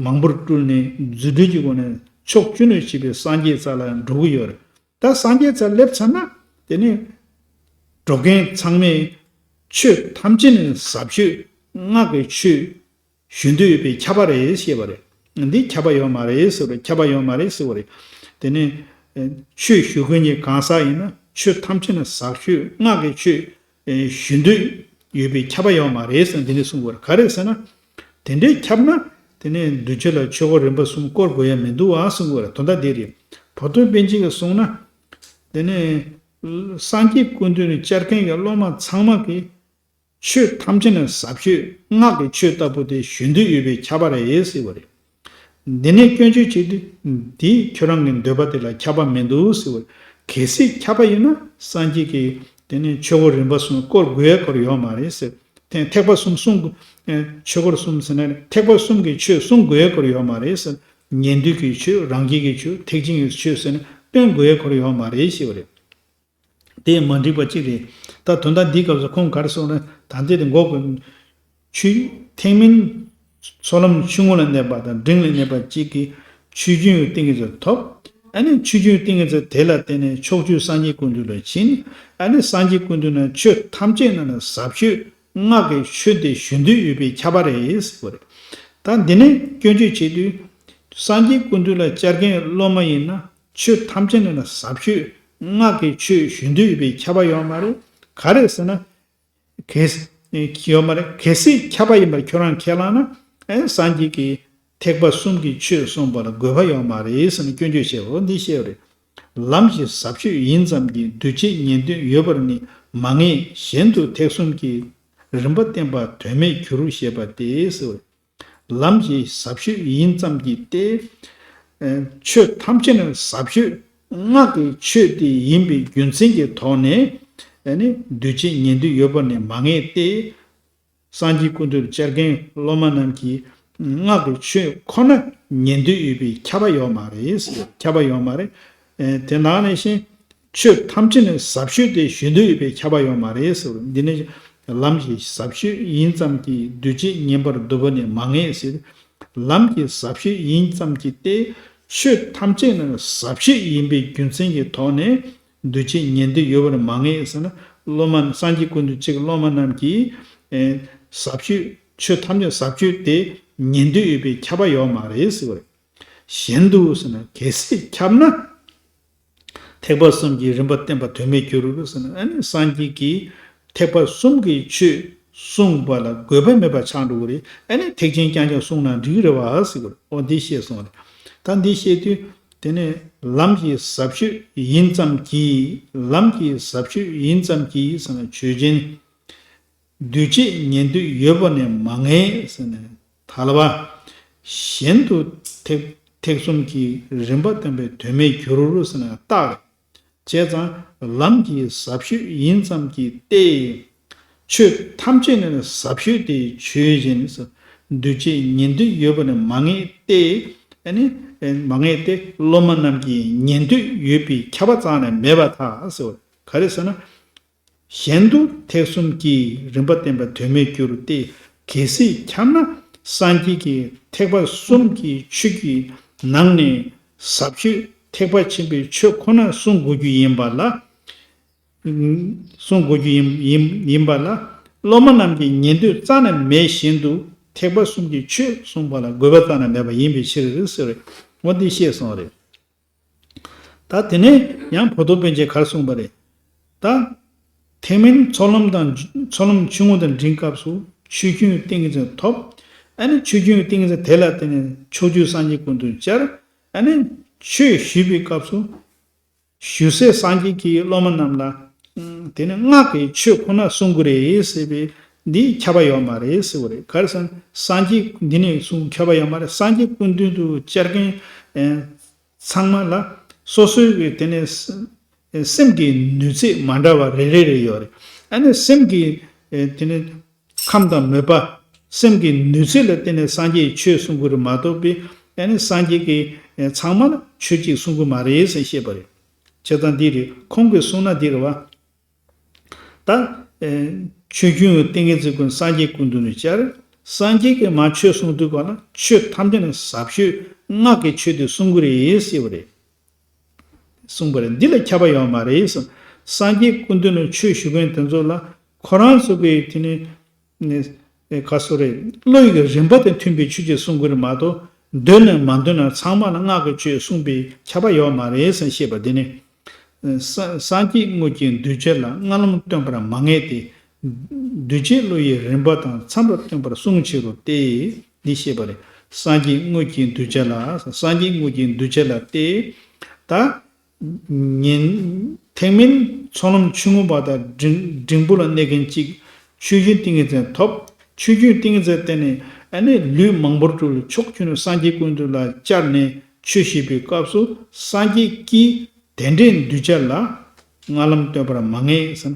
མང་པོར་སྤྲུལ་ནས་རྫུ་འཕྲུལ་གྱི་སྒོ་ནས་ཕྱོགས་བཅུ་ནས་ཕྱིར་པའི་སངས་རྒྱས་རྩ་ལ་འགྲོ་གི་ཡོད་རེད། ད་སངས་རྒྱས་རྩར་སླེབས་ཚར་ན་དེ་ནས་འགྲོ་མཁན་ཚང་མས་ཆོས་ཐམས་ཅད་ནི་ཟབ་ཆོས་སྔགས་ཀྱི་ཆོས་ཞུ་འདོད་ཡོད་པའི་ཁྱབ་པ་རེད་ཞེས་པ་རེད། འདི་ཁྱབ་པ་ཡོད་མ་རེད་ཟེར་བ་རེད། ཁྱབ་པ་ཡོད་མ་རེད་ཟེར་བ་རེད། དེ་ནས་ཨེ་ཆོས་ཞུ་མཁན་གྱི་གང་ཟག་ཡིན་ན་ཆོས་ཐམས་ཅད་ནི་ཟབ་ཆོས་སྔགས་ཀྱི་ཆོས་ཨེ་ཞུ་འདོད་ཡོད་པའི་ཁྱབ་པ་ཡོད་མ་རེད་ཟེར་འདི་ནས་གསུངས་པ་རེད། ག་རེ་ཟེར་ན། དེ་འདྲའི་ཁྱབ་ན་དེ་ནས་གདུལ་བྱ་ལ་ཆོས་འཁོར་རིམ་པ་གསུམ་བསྐོར་དགོས་ཡ་མི་འདུག་ཨ་གསུངས་པ་རེད། དོན་དག་འདི་རེད། བོ་དོ་པཎ་ཆེན་གྱིས་གསུངས་ན། དེ་ནས་སངས་རྒྱས་སྐུ་མདུན་ནས་བཅར་མཁན་གྱི་སློབ་མ་ཚང་མ་གིས་ཆོས་ཐམས་ཅད་ནི་ཟབ་ཆོས་སྔགས་ཀྱི་ཆོས་ལྟ་བུ་དེ་ཞུ་འདོད་ཡོད་པའི་ཁྱབ་པ་རེད་ཟེར་བ་རེད། འདི་ནས་སྐྱོན་བརྗོད་བྱེད་དུས་འདིས་ཁྱོད་རང་གི་འདོད་པ་དེ་ལ་ཁྱབ་པ་མི་འདུག་ཟེར་བ་རེད། གལ་སྲིད་ཁྱབ་པ་ཡིན་ན་སངས་རྒྱས་ཀྱིས་དེ་ནས་ཆོས་འཁོར་རིམ་པ་གསུམ་བསྐོར་དགོས་སྐོར་ཡོད་མ་རེད་ཟེར། ཐེག་ཐེག་པ་གསུམ་གསུང་དགོས། ཆོས་འཁོར་གསུམ་ཟེར་ནས་ཐེག་པ་གསུམ་གྱི་ཆོས་གསུང་དགོས་ཡ་སྐོར་ཡོད་མ་རེད་ཟེར། ཉན་ཐོས་ཀྱི་ཆོས། རང་རྒྱལ་གྱི་ཆོས། ཐེག་ཆེན་གྱི་ཆོས་ཟེར་ནས་སྟོན་དགོས་ཡ་སྐོར་ཡོད་མ་རེད་ཞེས་པ་རེད། དེ་མ་འགྲིག་པ་གཅིག་རེད། ད་དོན་དག་འདིའི་སྐབས་སུ་ཁོང་ག་རེ་གསུངས་ན། ད་འདི་དེ་འགོག་དགོས། ཆོས་ཐེག་དམན་ཚོགས་ལམ་ཆུང་ངུ་ལ་གནས་པ་དང་འབྲིང་ལ་གནས་པ་གཅིག་གིས་ཆོས་ཀུན་ཏིང་ངེ་འཛིན་ཐོབ། ཨ་ནི་ཆོས་ཀུན་ཏིང་ངེ་འཛིན་དེ་ལ་བརྟེན་ནས་ཕྱོགས་བཅུའི་སངས་རྒྱས་ཀུན་འདུས་ལ་ཕྱིན། ཨ་ནི་སངས་རྒྱས་ཀུན་འདུས་ན་ཆོས་ཐམས་ཅད་ནང་ན་ཟབ་ཤོས་སྔགས་ཀྱི་ཆོས་དེ་ཞུ་འདོད་ཡོད་པའི་ཁྱབ་པ་རེད་ཟེར་བ་རེད། ད་འདི་ནས་སྐྱོན་བརྗོད་བྱེད་དུས། སངས་རྒྱས་ཀུན་འདུས་ལ་བཅར་མཁན་སློབ་མ་ཡིན་ན་ཆོས་ཐམས་ཅད་ནང་ན་ཟབ་ཤོས་སྔགས་ཀྱི་ཆོས་ཞུ་འདོད་ཡོད་པའི་ཁྱབ་པ་ཡོད་མ་རེད། ག་རེ་ཟེར་ན། གལ་ཡོད་མ་རེད། གལ་སྲིད་ཁྱབ་པ་ཡིན་པར་ཁྱོད་རང་ཁས་བླངས་ན། ཨེ་སངས་རྒྱས་ཀྱིས་ཐེག་པ་གསུམ་གྱི་ཆོས་གསུངས་པ་ལ་དགོས་པ་ཡོད་མ་རེད་ཟེར་ནས་སྐྱོན་བརྗོད་བྱས། འོ་འདི་བཤད་པ་རེད། ལམ་གྱི་ཟབ་ཤོས་ཡིན་ཙམ་གྱིས་འདུས་བྱས་ཉན་ཐོས་ཡོད་པར་ནི་མ་ངེས། གཞན་དུ་ཐེག་གསུམ་གྱི་རིམ་པ་བསྟན་པ་དོན་མེད་འགྱུར་ཞེས་པ་སྟེ་ཟེར། ལམ་གྱི་ཟབ་ཤོས་ཡིན་ཙམ་གྱིས་ཏེ། ཆོས་ཐམས་ཅད་ནི་ཟབ་ཤོས་སྔགས་ཀྱི་ཆོས་དེ་ཡིན་པའི་རྒྱུ་མཚན་གྱི་ཐོག་ནས་ནི་འདུས་བྱས་ཉན་ཐོས་ཡོད་པར་ནི་མ་ངེས་ཏེ། སངས་རྒྱས་ཀུན་འདུས་བཅར་མཁན་སློབ་མ་རྣམས་ཀྱིས་སྔགས་ཀྱི་ཆོས་ཁོ་ན་ཉན་འདོད་ཡོད་པའི་ཁྱབ་པ་ཡོད་མ་རེད། ཁྱབ་པ་ཡོད་མ་རེད། དེ་ནང་ནས་ཤིང་ཆོས་ཐམས་ཅད་ནི་ཟབ་ཤོས་དེ་ཞུ་འདོད་ཡོད་པའི་ཁྱབ་པ་ཡོད་མ་རེད་ཟེར། འདི་ནི་ལམ་གྱི་ཟབ་ཤོས་ཡིན་ཙམ་གྱིས་འདུས་བྱས་ཉན་པར་འདོད་པ་ནི་མ་ངེས་ཟེར། ལམ་གྱི་ཟབ་ཤོས་ཡིན་ཙམ་གྱིས་ཏེ། ཆོས་ཐམས་ཅད་ནི་ཟབ་ཤོས་ཡིན་པའི་རྒྱུ་མཚན་གྱི་ཐོག་ནས་འདུས་བྱས་ཉན་འདོད་ཡོད་པར་མ་ངེས་ཟེར་ན། སློབ་མ་སངས་རྒྱས་ཀུན་འདུས་གཅིག་སློབ་མ་རྣམས་ཀྱིས་ཟབ་ཤོས་ཆོས་ཐམས་ཅད་ཟབ་ཤོས་དེ་ཉན་འདོད་ཡོད་པའི་ཁྱབ་པ་ཡོད་མ་རེད་ཟེར་བ་རེད། གཞན་དུ་ཟེར་ན་གལ་སྲིད་ཁྱབ་ན། ཐེག་པ་གསུམ་གྱི་རིམ་པ་བསྟན་པ་དོན་མེད་འགྱུར་རོ་ཟེར་ན། ཨ་ནི་སངས་རྒྱས་ཀྱིས་ཐེག་པ་གསུམ་གྱི་ཆོས་གསུངས་པ་ལ་དགོས་པ་མེད་པ་ཆགས་འགྲོ་གི་རེད། ཨ་ནི་ཐེག་ཆེན་རྐྱང་རྐྱང་གསུངས་ན་འགྲིག་རེད་བ་ཟེར་གི་རེད། འོ་འདི་བཤད་སོང་རེད། ད་འདི་བཤད་དུས་དེ་ནས་ལམ་གྱི་ཟབ་ཤོས་ཡིན་ཙམ་གྱིས། ལམ་གྱི་ཟབ་ཤོས་ཡིན་ཙམ་གྱིས་ཟེར་ན་ཆོས་ཅན། འདུས་བྱས་ཉན་འདོད་ཡོད་པ་ནི་མ་ངེས་ཟེར་ནས་ཐལ་བ། གཞན་དུ་ཐེག་ཐེག་གསུམ་གྱི་རིམ་པ་བསྟན་པའི་དོན་མེད་འགྱུར་ཟེར་ནས་རྟགས་རེད། བྱས་ཙང་ལམ་གྱི་ཟབ་ཤོས་ཡིན་ཙམ་གྱིས་ཏེ། ཆོས་ཐམས་ཅད་ནི་ཟབ་ཤོས་དེ་ཆོས་ཅན། འདུས་བྱས་ཉན་འདོད་ཡོད་པ་ནི་མ་ངེས་ཏེ། ཨ་ནི་མ་ངེས་ཏེ་སློབ་མ་རྣམས་ཀྱིས་ཉན་འདོད་ཡོད་པའི་ཁྱབ་པ་རྩ་ནས་མེད་པར་ཐལ་ཟེར་བ་ག་རེ་ཟེར་ན། གཞན་དུ་ཐེག་གསུམ་གྱི་རིམ་པ་བསྟན་པ་དོན་མེད་འགྱུར་ཏེ། གལ་སྲིད་ཁྱབ་ན་སངས་རྒྱས་ཀྱིས་ཐེག་པ་གསུམ་གྱི་ཆོས་ཀྱི་ནང་ནས་ཟབ་ཤོས་ཐེག་པ་ཆེན་པོའི་ཆོས་ཁོ་ན་གསུང་དགོས་རྒྱུ་ཡིན་པ་ལ། གསུང་དགོས་རྒྱུ་ཡིན་ཡིན་ཡིན་པ་ལ། སློབ་མ་རྣམས་ཀྱིས་ཉན་འདོད་རྩ་ནས་མེད་བཞིན་དུ་ཐེག་པ་གསུམ་གྱི་ཆོས་གསུངས་པ་ལ་དགོས་པ་རྩ་ནས་མེད་པ་ཡིན་པའི་ཕྱིར་ཟེར་བས། འོ་འདི་བཤད་སོང་རེད། ད་དེ་ནས་ཡང་བོ་དོ་པཎ་ཆེན་ག་རེ་གསུངས་པ་རེད། ད་ཐེག་དམན་ཚོགས་ལམ་དང་ཚོགས་ལམ་ཆུང་ངུ་དང་འབྲིང་སྐབས་སུ་ཆོས་ཀུན་ཏིང་ངེ་འཛིན་ཐོབ། ཨ་ནི་ཆོས་ཀུན་ཏིང་ངེ་འཛིན་དེ་ལ་བརྟེན་ནས་ཕྱོགས་བཅུའི་སངས་རྒྱས་ཀུན་ཏུ་བཅར། ཨ་ནི་ཆོས་ཞུས་པའི་སྐབས་སུ་ཞུ་སའི་སངས་རྒྱས་ཀྱིས་སློབ་མ་རྣམས་ལ། ཨ་དེ་ནི་སྔགས་ཀྱི་ཆོས་ཁོ་ན་གསུང་དགོས་རེད་ཟེར་བའི་འདི་ཁྱབ་པ་ཡོད་མ་རེད་ཟེར་བ་རེད། ག་རེ་ཟེར་ན་སངས་རྒྱས་འདི་ནས་གསུང་ཁྱབ་པ་ཡོད་མ་རེད། སངས་རྒྱས་ཀུན་འདུས་དུ་བཅར་མཁན་ཚང་མ་ལ་སོ་སོའི་གི་དེ་ནས་སེམས་ཀྱི་ནུས་ཚད་མ་འདྲ་བ་རེ་རེ་རེ་ཡོད་རེད། ཨ་ནི་སེམས་ཀྱི་དེ་ནས་ཁམས་དང་མོས་པ། སེམས་ཀྱི་ནུས་ཚད་ལ་བརྟེན་ནས་སངས་རྒྱས་ཆོས་གསུང་གི་རེད་མ་གཏོགས་པའི། ཨ་ནི་སངས་རྒྱས་ཀྱིས་ཚང་མ་ལ་ཆོས་གཅིག་གསུང་གི་མ་རེད་ཟེར་བཤད་པ་རེད། བྱས་ཙང་འདི་རེད། ཁོང་གིས་གསུངས་ན་འདི་རེད་བ། ད། ཆོས་ཀུན་ཏིང་ངེ་འཛིན་ཀུན་སངས་རྒྱས་ཀུན་འདུས་ནས་བཅར། སངས་རྒྱས་ཀྱིས་མ་ཆོས་གསུང་དུས་ག་ལ་ཆོས་ཐམས་ཅད་ནི་ཟབ་ཤོས་སྔགས་ཀྱི་ཆོས་དེ་གསུང་གི་རེད་ཟེར་བ་རེད། གསུངས་པ་རེད། འདི་ལ་ཁྱབ་པ་ཡོད་མ་རེད་ཟེར། སངས་རྒྱས་ཀུན་འདུས་ནས་ཆོས་ཞུ་མཁན་དེ་ཚོ་ལ་ཁོ་རང་ཚོ་གི་དེ་ནི་ནི་ག་སོ་རེད། བློ་ཡི་རིམ་པ་དང་མཐུན་པའི་ཆོས་ཅིག་གསུང་གི་རེད་མ་གཏོགས་འདོད་ནས་མ་འདོད་ན་ཚང་མ་ལ་སྔགས་ཀྱི་ཆོས་གསུངས་པའི་ཁྱབ་པ་ཡོད་མ་རེད་ཟེར་བཤད་པ་འདི་ནི། ས་སངས་རྒྱས་དངོས་ཀྱི་གདུལ་བྱ་ལ་སྔགས་ལམ་སྟོན་པར་མ་ངེས་ཏེ། གདུལ་བྱའི་བློ་ཡི་རིམ་པ་དང་འཚམས་པར་སྟོན་པར་གསུངས་ཕྱིར་རོ་སྟེ། འདི་བཤད་པ་རེད། སངས་རྒྱས་དངོས་ཀྱི་གདུལ་བྱ་ལ། སངས་རྒྱས་དངོས་ཀྱི་གདུལ་བྱ་ལ་སྟེ། ད། ཉན། ཐེག་དམན་ཚོགས་ལམ་ཆུང་ངུ་བ་དང་འབྲིང་འབྲིང་པོ་ལ་གནས་མཁན་གཅིག་ཆོས་ཀུན་ཏིང་ངེ་འཛིན་ཐོབ། ཆོས་ཀུན་ཏིང་ངེ་འཛིན་བརྟེན་ནས་ཨ་ནི་ལུས་མང་པོར་གྲོལ་ཕྱོགས་བཅུ་ནས་སངས་རྒྱས་ཀུན་འདུས་ལ་བཅར་ནས་ཆོས་བཤད་པའི་སྐབས་སུ་སངས་རྒྱས་ཀྱིས་དེ་འདྲའི་གདུལ་བྱ་ལ་སྔགས་ལམ་སྟོན་པར་མ་ངེས་སམ།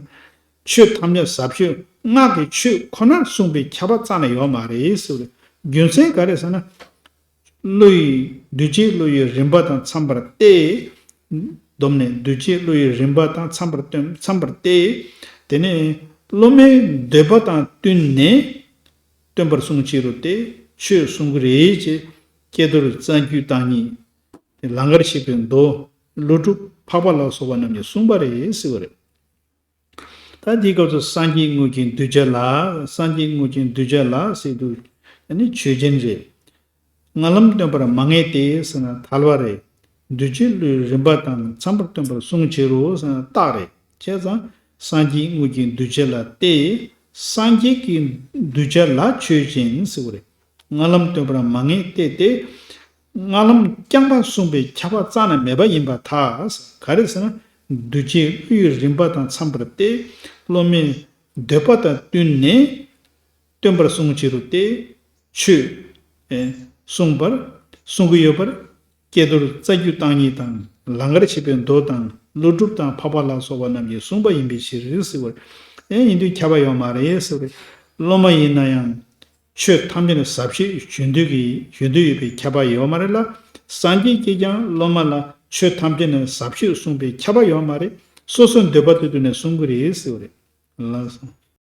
ཆོས་ཐམས་ཅད་ཟབ་ཆོས་སྔགས་ཀྱི་ཆོས་ཁོ་ན་གསུངས་པའི་ཁྱབ་པ་རྩ་ནས་ཡོད་མ་རེད་ཟེར་བ་རེད། རྒྱུ་མཚན་ག་རེ་ཟེར་ན། བློ་ཡི་འདུས་བྱས་བློ་ཡི་རིམ་པ་དང་འཚམས་པར་ཏེ། བསྡོམས་ནས་འདུས་བྱས་བློ་ཡི་རིམ་པ་དང་འཚམས་པར་སྟོན་འཚམས་པར་ཏེ། དེ་ནས་སློབ་མའི་འདོད་པ་དང་བསྟུན་ནས་སྟོན་པར་གསུངས་ཕྱིར་རོ་སྟེ་ཆོས་གསུང་གི་རེད་ཅེས་ཀྱེ་རྡོར་རྩ་རྒྱུད་བརྟག་གཉིས། ལང་ཀར་གཤེགས་པའི་མདོ། ཀླུ་སྒྲུབ་འཕགས་པ་ལ་སོགས་པ་རྣམས་ཀྱིས་གསུངས་པ་རེད་ཟེར་བ་རེད། ད་འདིའི་སྐབས་སུ་སངས་རྒྱས་དངོས་ཀྱི་གདུལ་བྱ་ལ། སངས་རྒྱས་དངོས་ཀྱི་གདུལ་བྱ་ལ་ཟེར་དུས་ཨ་ནི་ཆོས་ཅན་རེད། སྔ་ལམ་སྟོན་པར་མ་ངེས་ཏེ་ཟེར་ན་ཐལ་བ་རེད། འདུས་བྱས་བློའི་རིམ་པ་དང་འཚམས་པར་སྟོན་པར་གསུངས་ཕྱིར་རོ་ཟེར་ན་རྟགས་རེད། བྱས་ཙང་སངས་རྒྱས་དངོས་ཀྱི་གདུལ་བྱ་ལ་སྟེ། སངས་རྒྱས་ཀྱི་གདུལ་བྱ་ལ་ཆོས་ཅན་ཟེར་བ་རེད། སྔ་ལམ་སྟོན་པར་མ་ངེས་ཏེ་སྟེ། སྔ་ལམ་རྐྱང་པ་གསུངས་པའི་ཁྱབ་པ་རྩ་ནས་མེད་པ་ཡིན་པར་ཐལ། ག་རེ་ཟེར་ན། འདུས་བྱས་བློའི་རིམ་པ་དང་འཚམས་པར་ཏེ། སློབ་མའི་འདོད་པ་དང་བསྟུན་ནས་སྟོན་པར་གསུངས་ཕྱིར་རོ་སྟེ། ཆོས་ཨེ་གསུངས་པར་གསུང་གི་ཡོད་པར་ཀྱེ་རྡོར་རྩ་རྒྱུད་བརྟག་གཉིས་དང་ལང་ཀར་གཤེགས་པའི་མདོ་དང་ཀླུ་སྒྲུབ་དང་འཕགས་པ་ལ་སོགས་པ་རྣམས་ཀྱིས་གསུངས་པ་ཡིན་པའི་ཕྱིར་ཟེར་བ་ཨེ་ཡིན་དུས་ཁྱབ་པ་ཡོད་མ་རེད་ཟེར་བ་རེད། སློབ་མ་ཡིན་ན་ཡང་། ཆོས་ཐམས་ཅད་ནི་ཟབ་ཆོས་བརྗོད་འདོད་ཀྱི་བརྗོད་འདོད་ཡོད་པའི་ཁྱབ་པ་ཡོད་མ་རེད་ལ། སངས་རྒྱས་ཀྱིས་ཀྱང་སློབ་མ་ལ་ཆོས་ཐམས་ཅད་ནི་ཟབ་ཆོས་གསུངས་པའི་ཁྱབ་པ་ཡོད་མ་རེད། སོ་སོའི་འདོད་པ་དེ་དུ་ནས་གསུང་གི་རེད་ཟེར་བ་རེད། ལགས་སོ།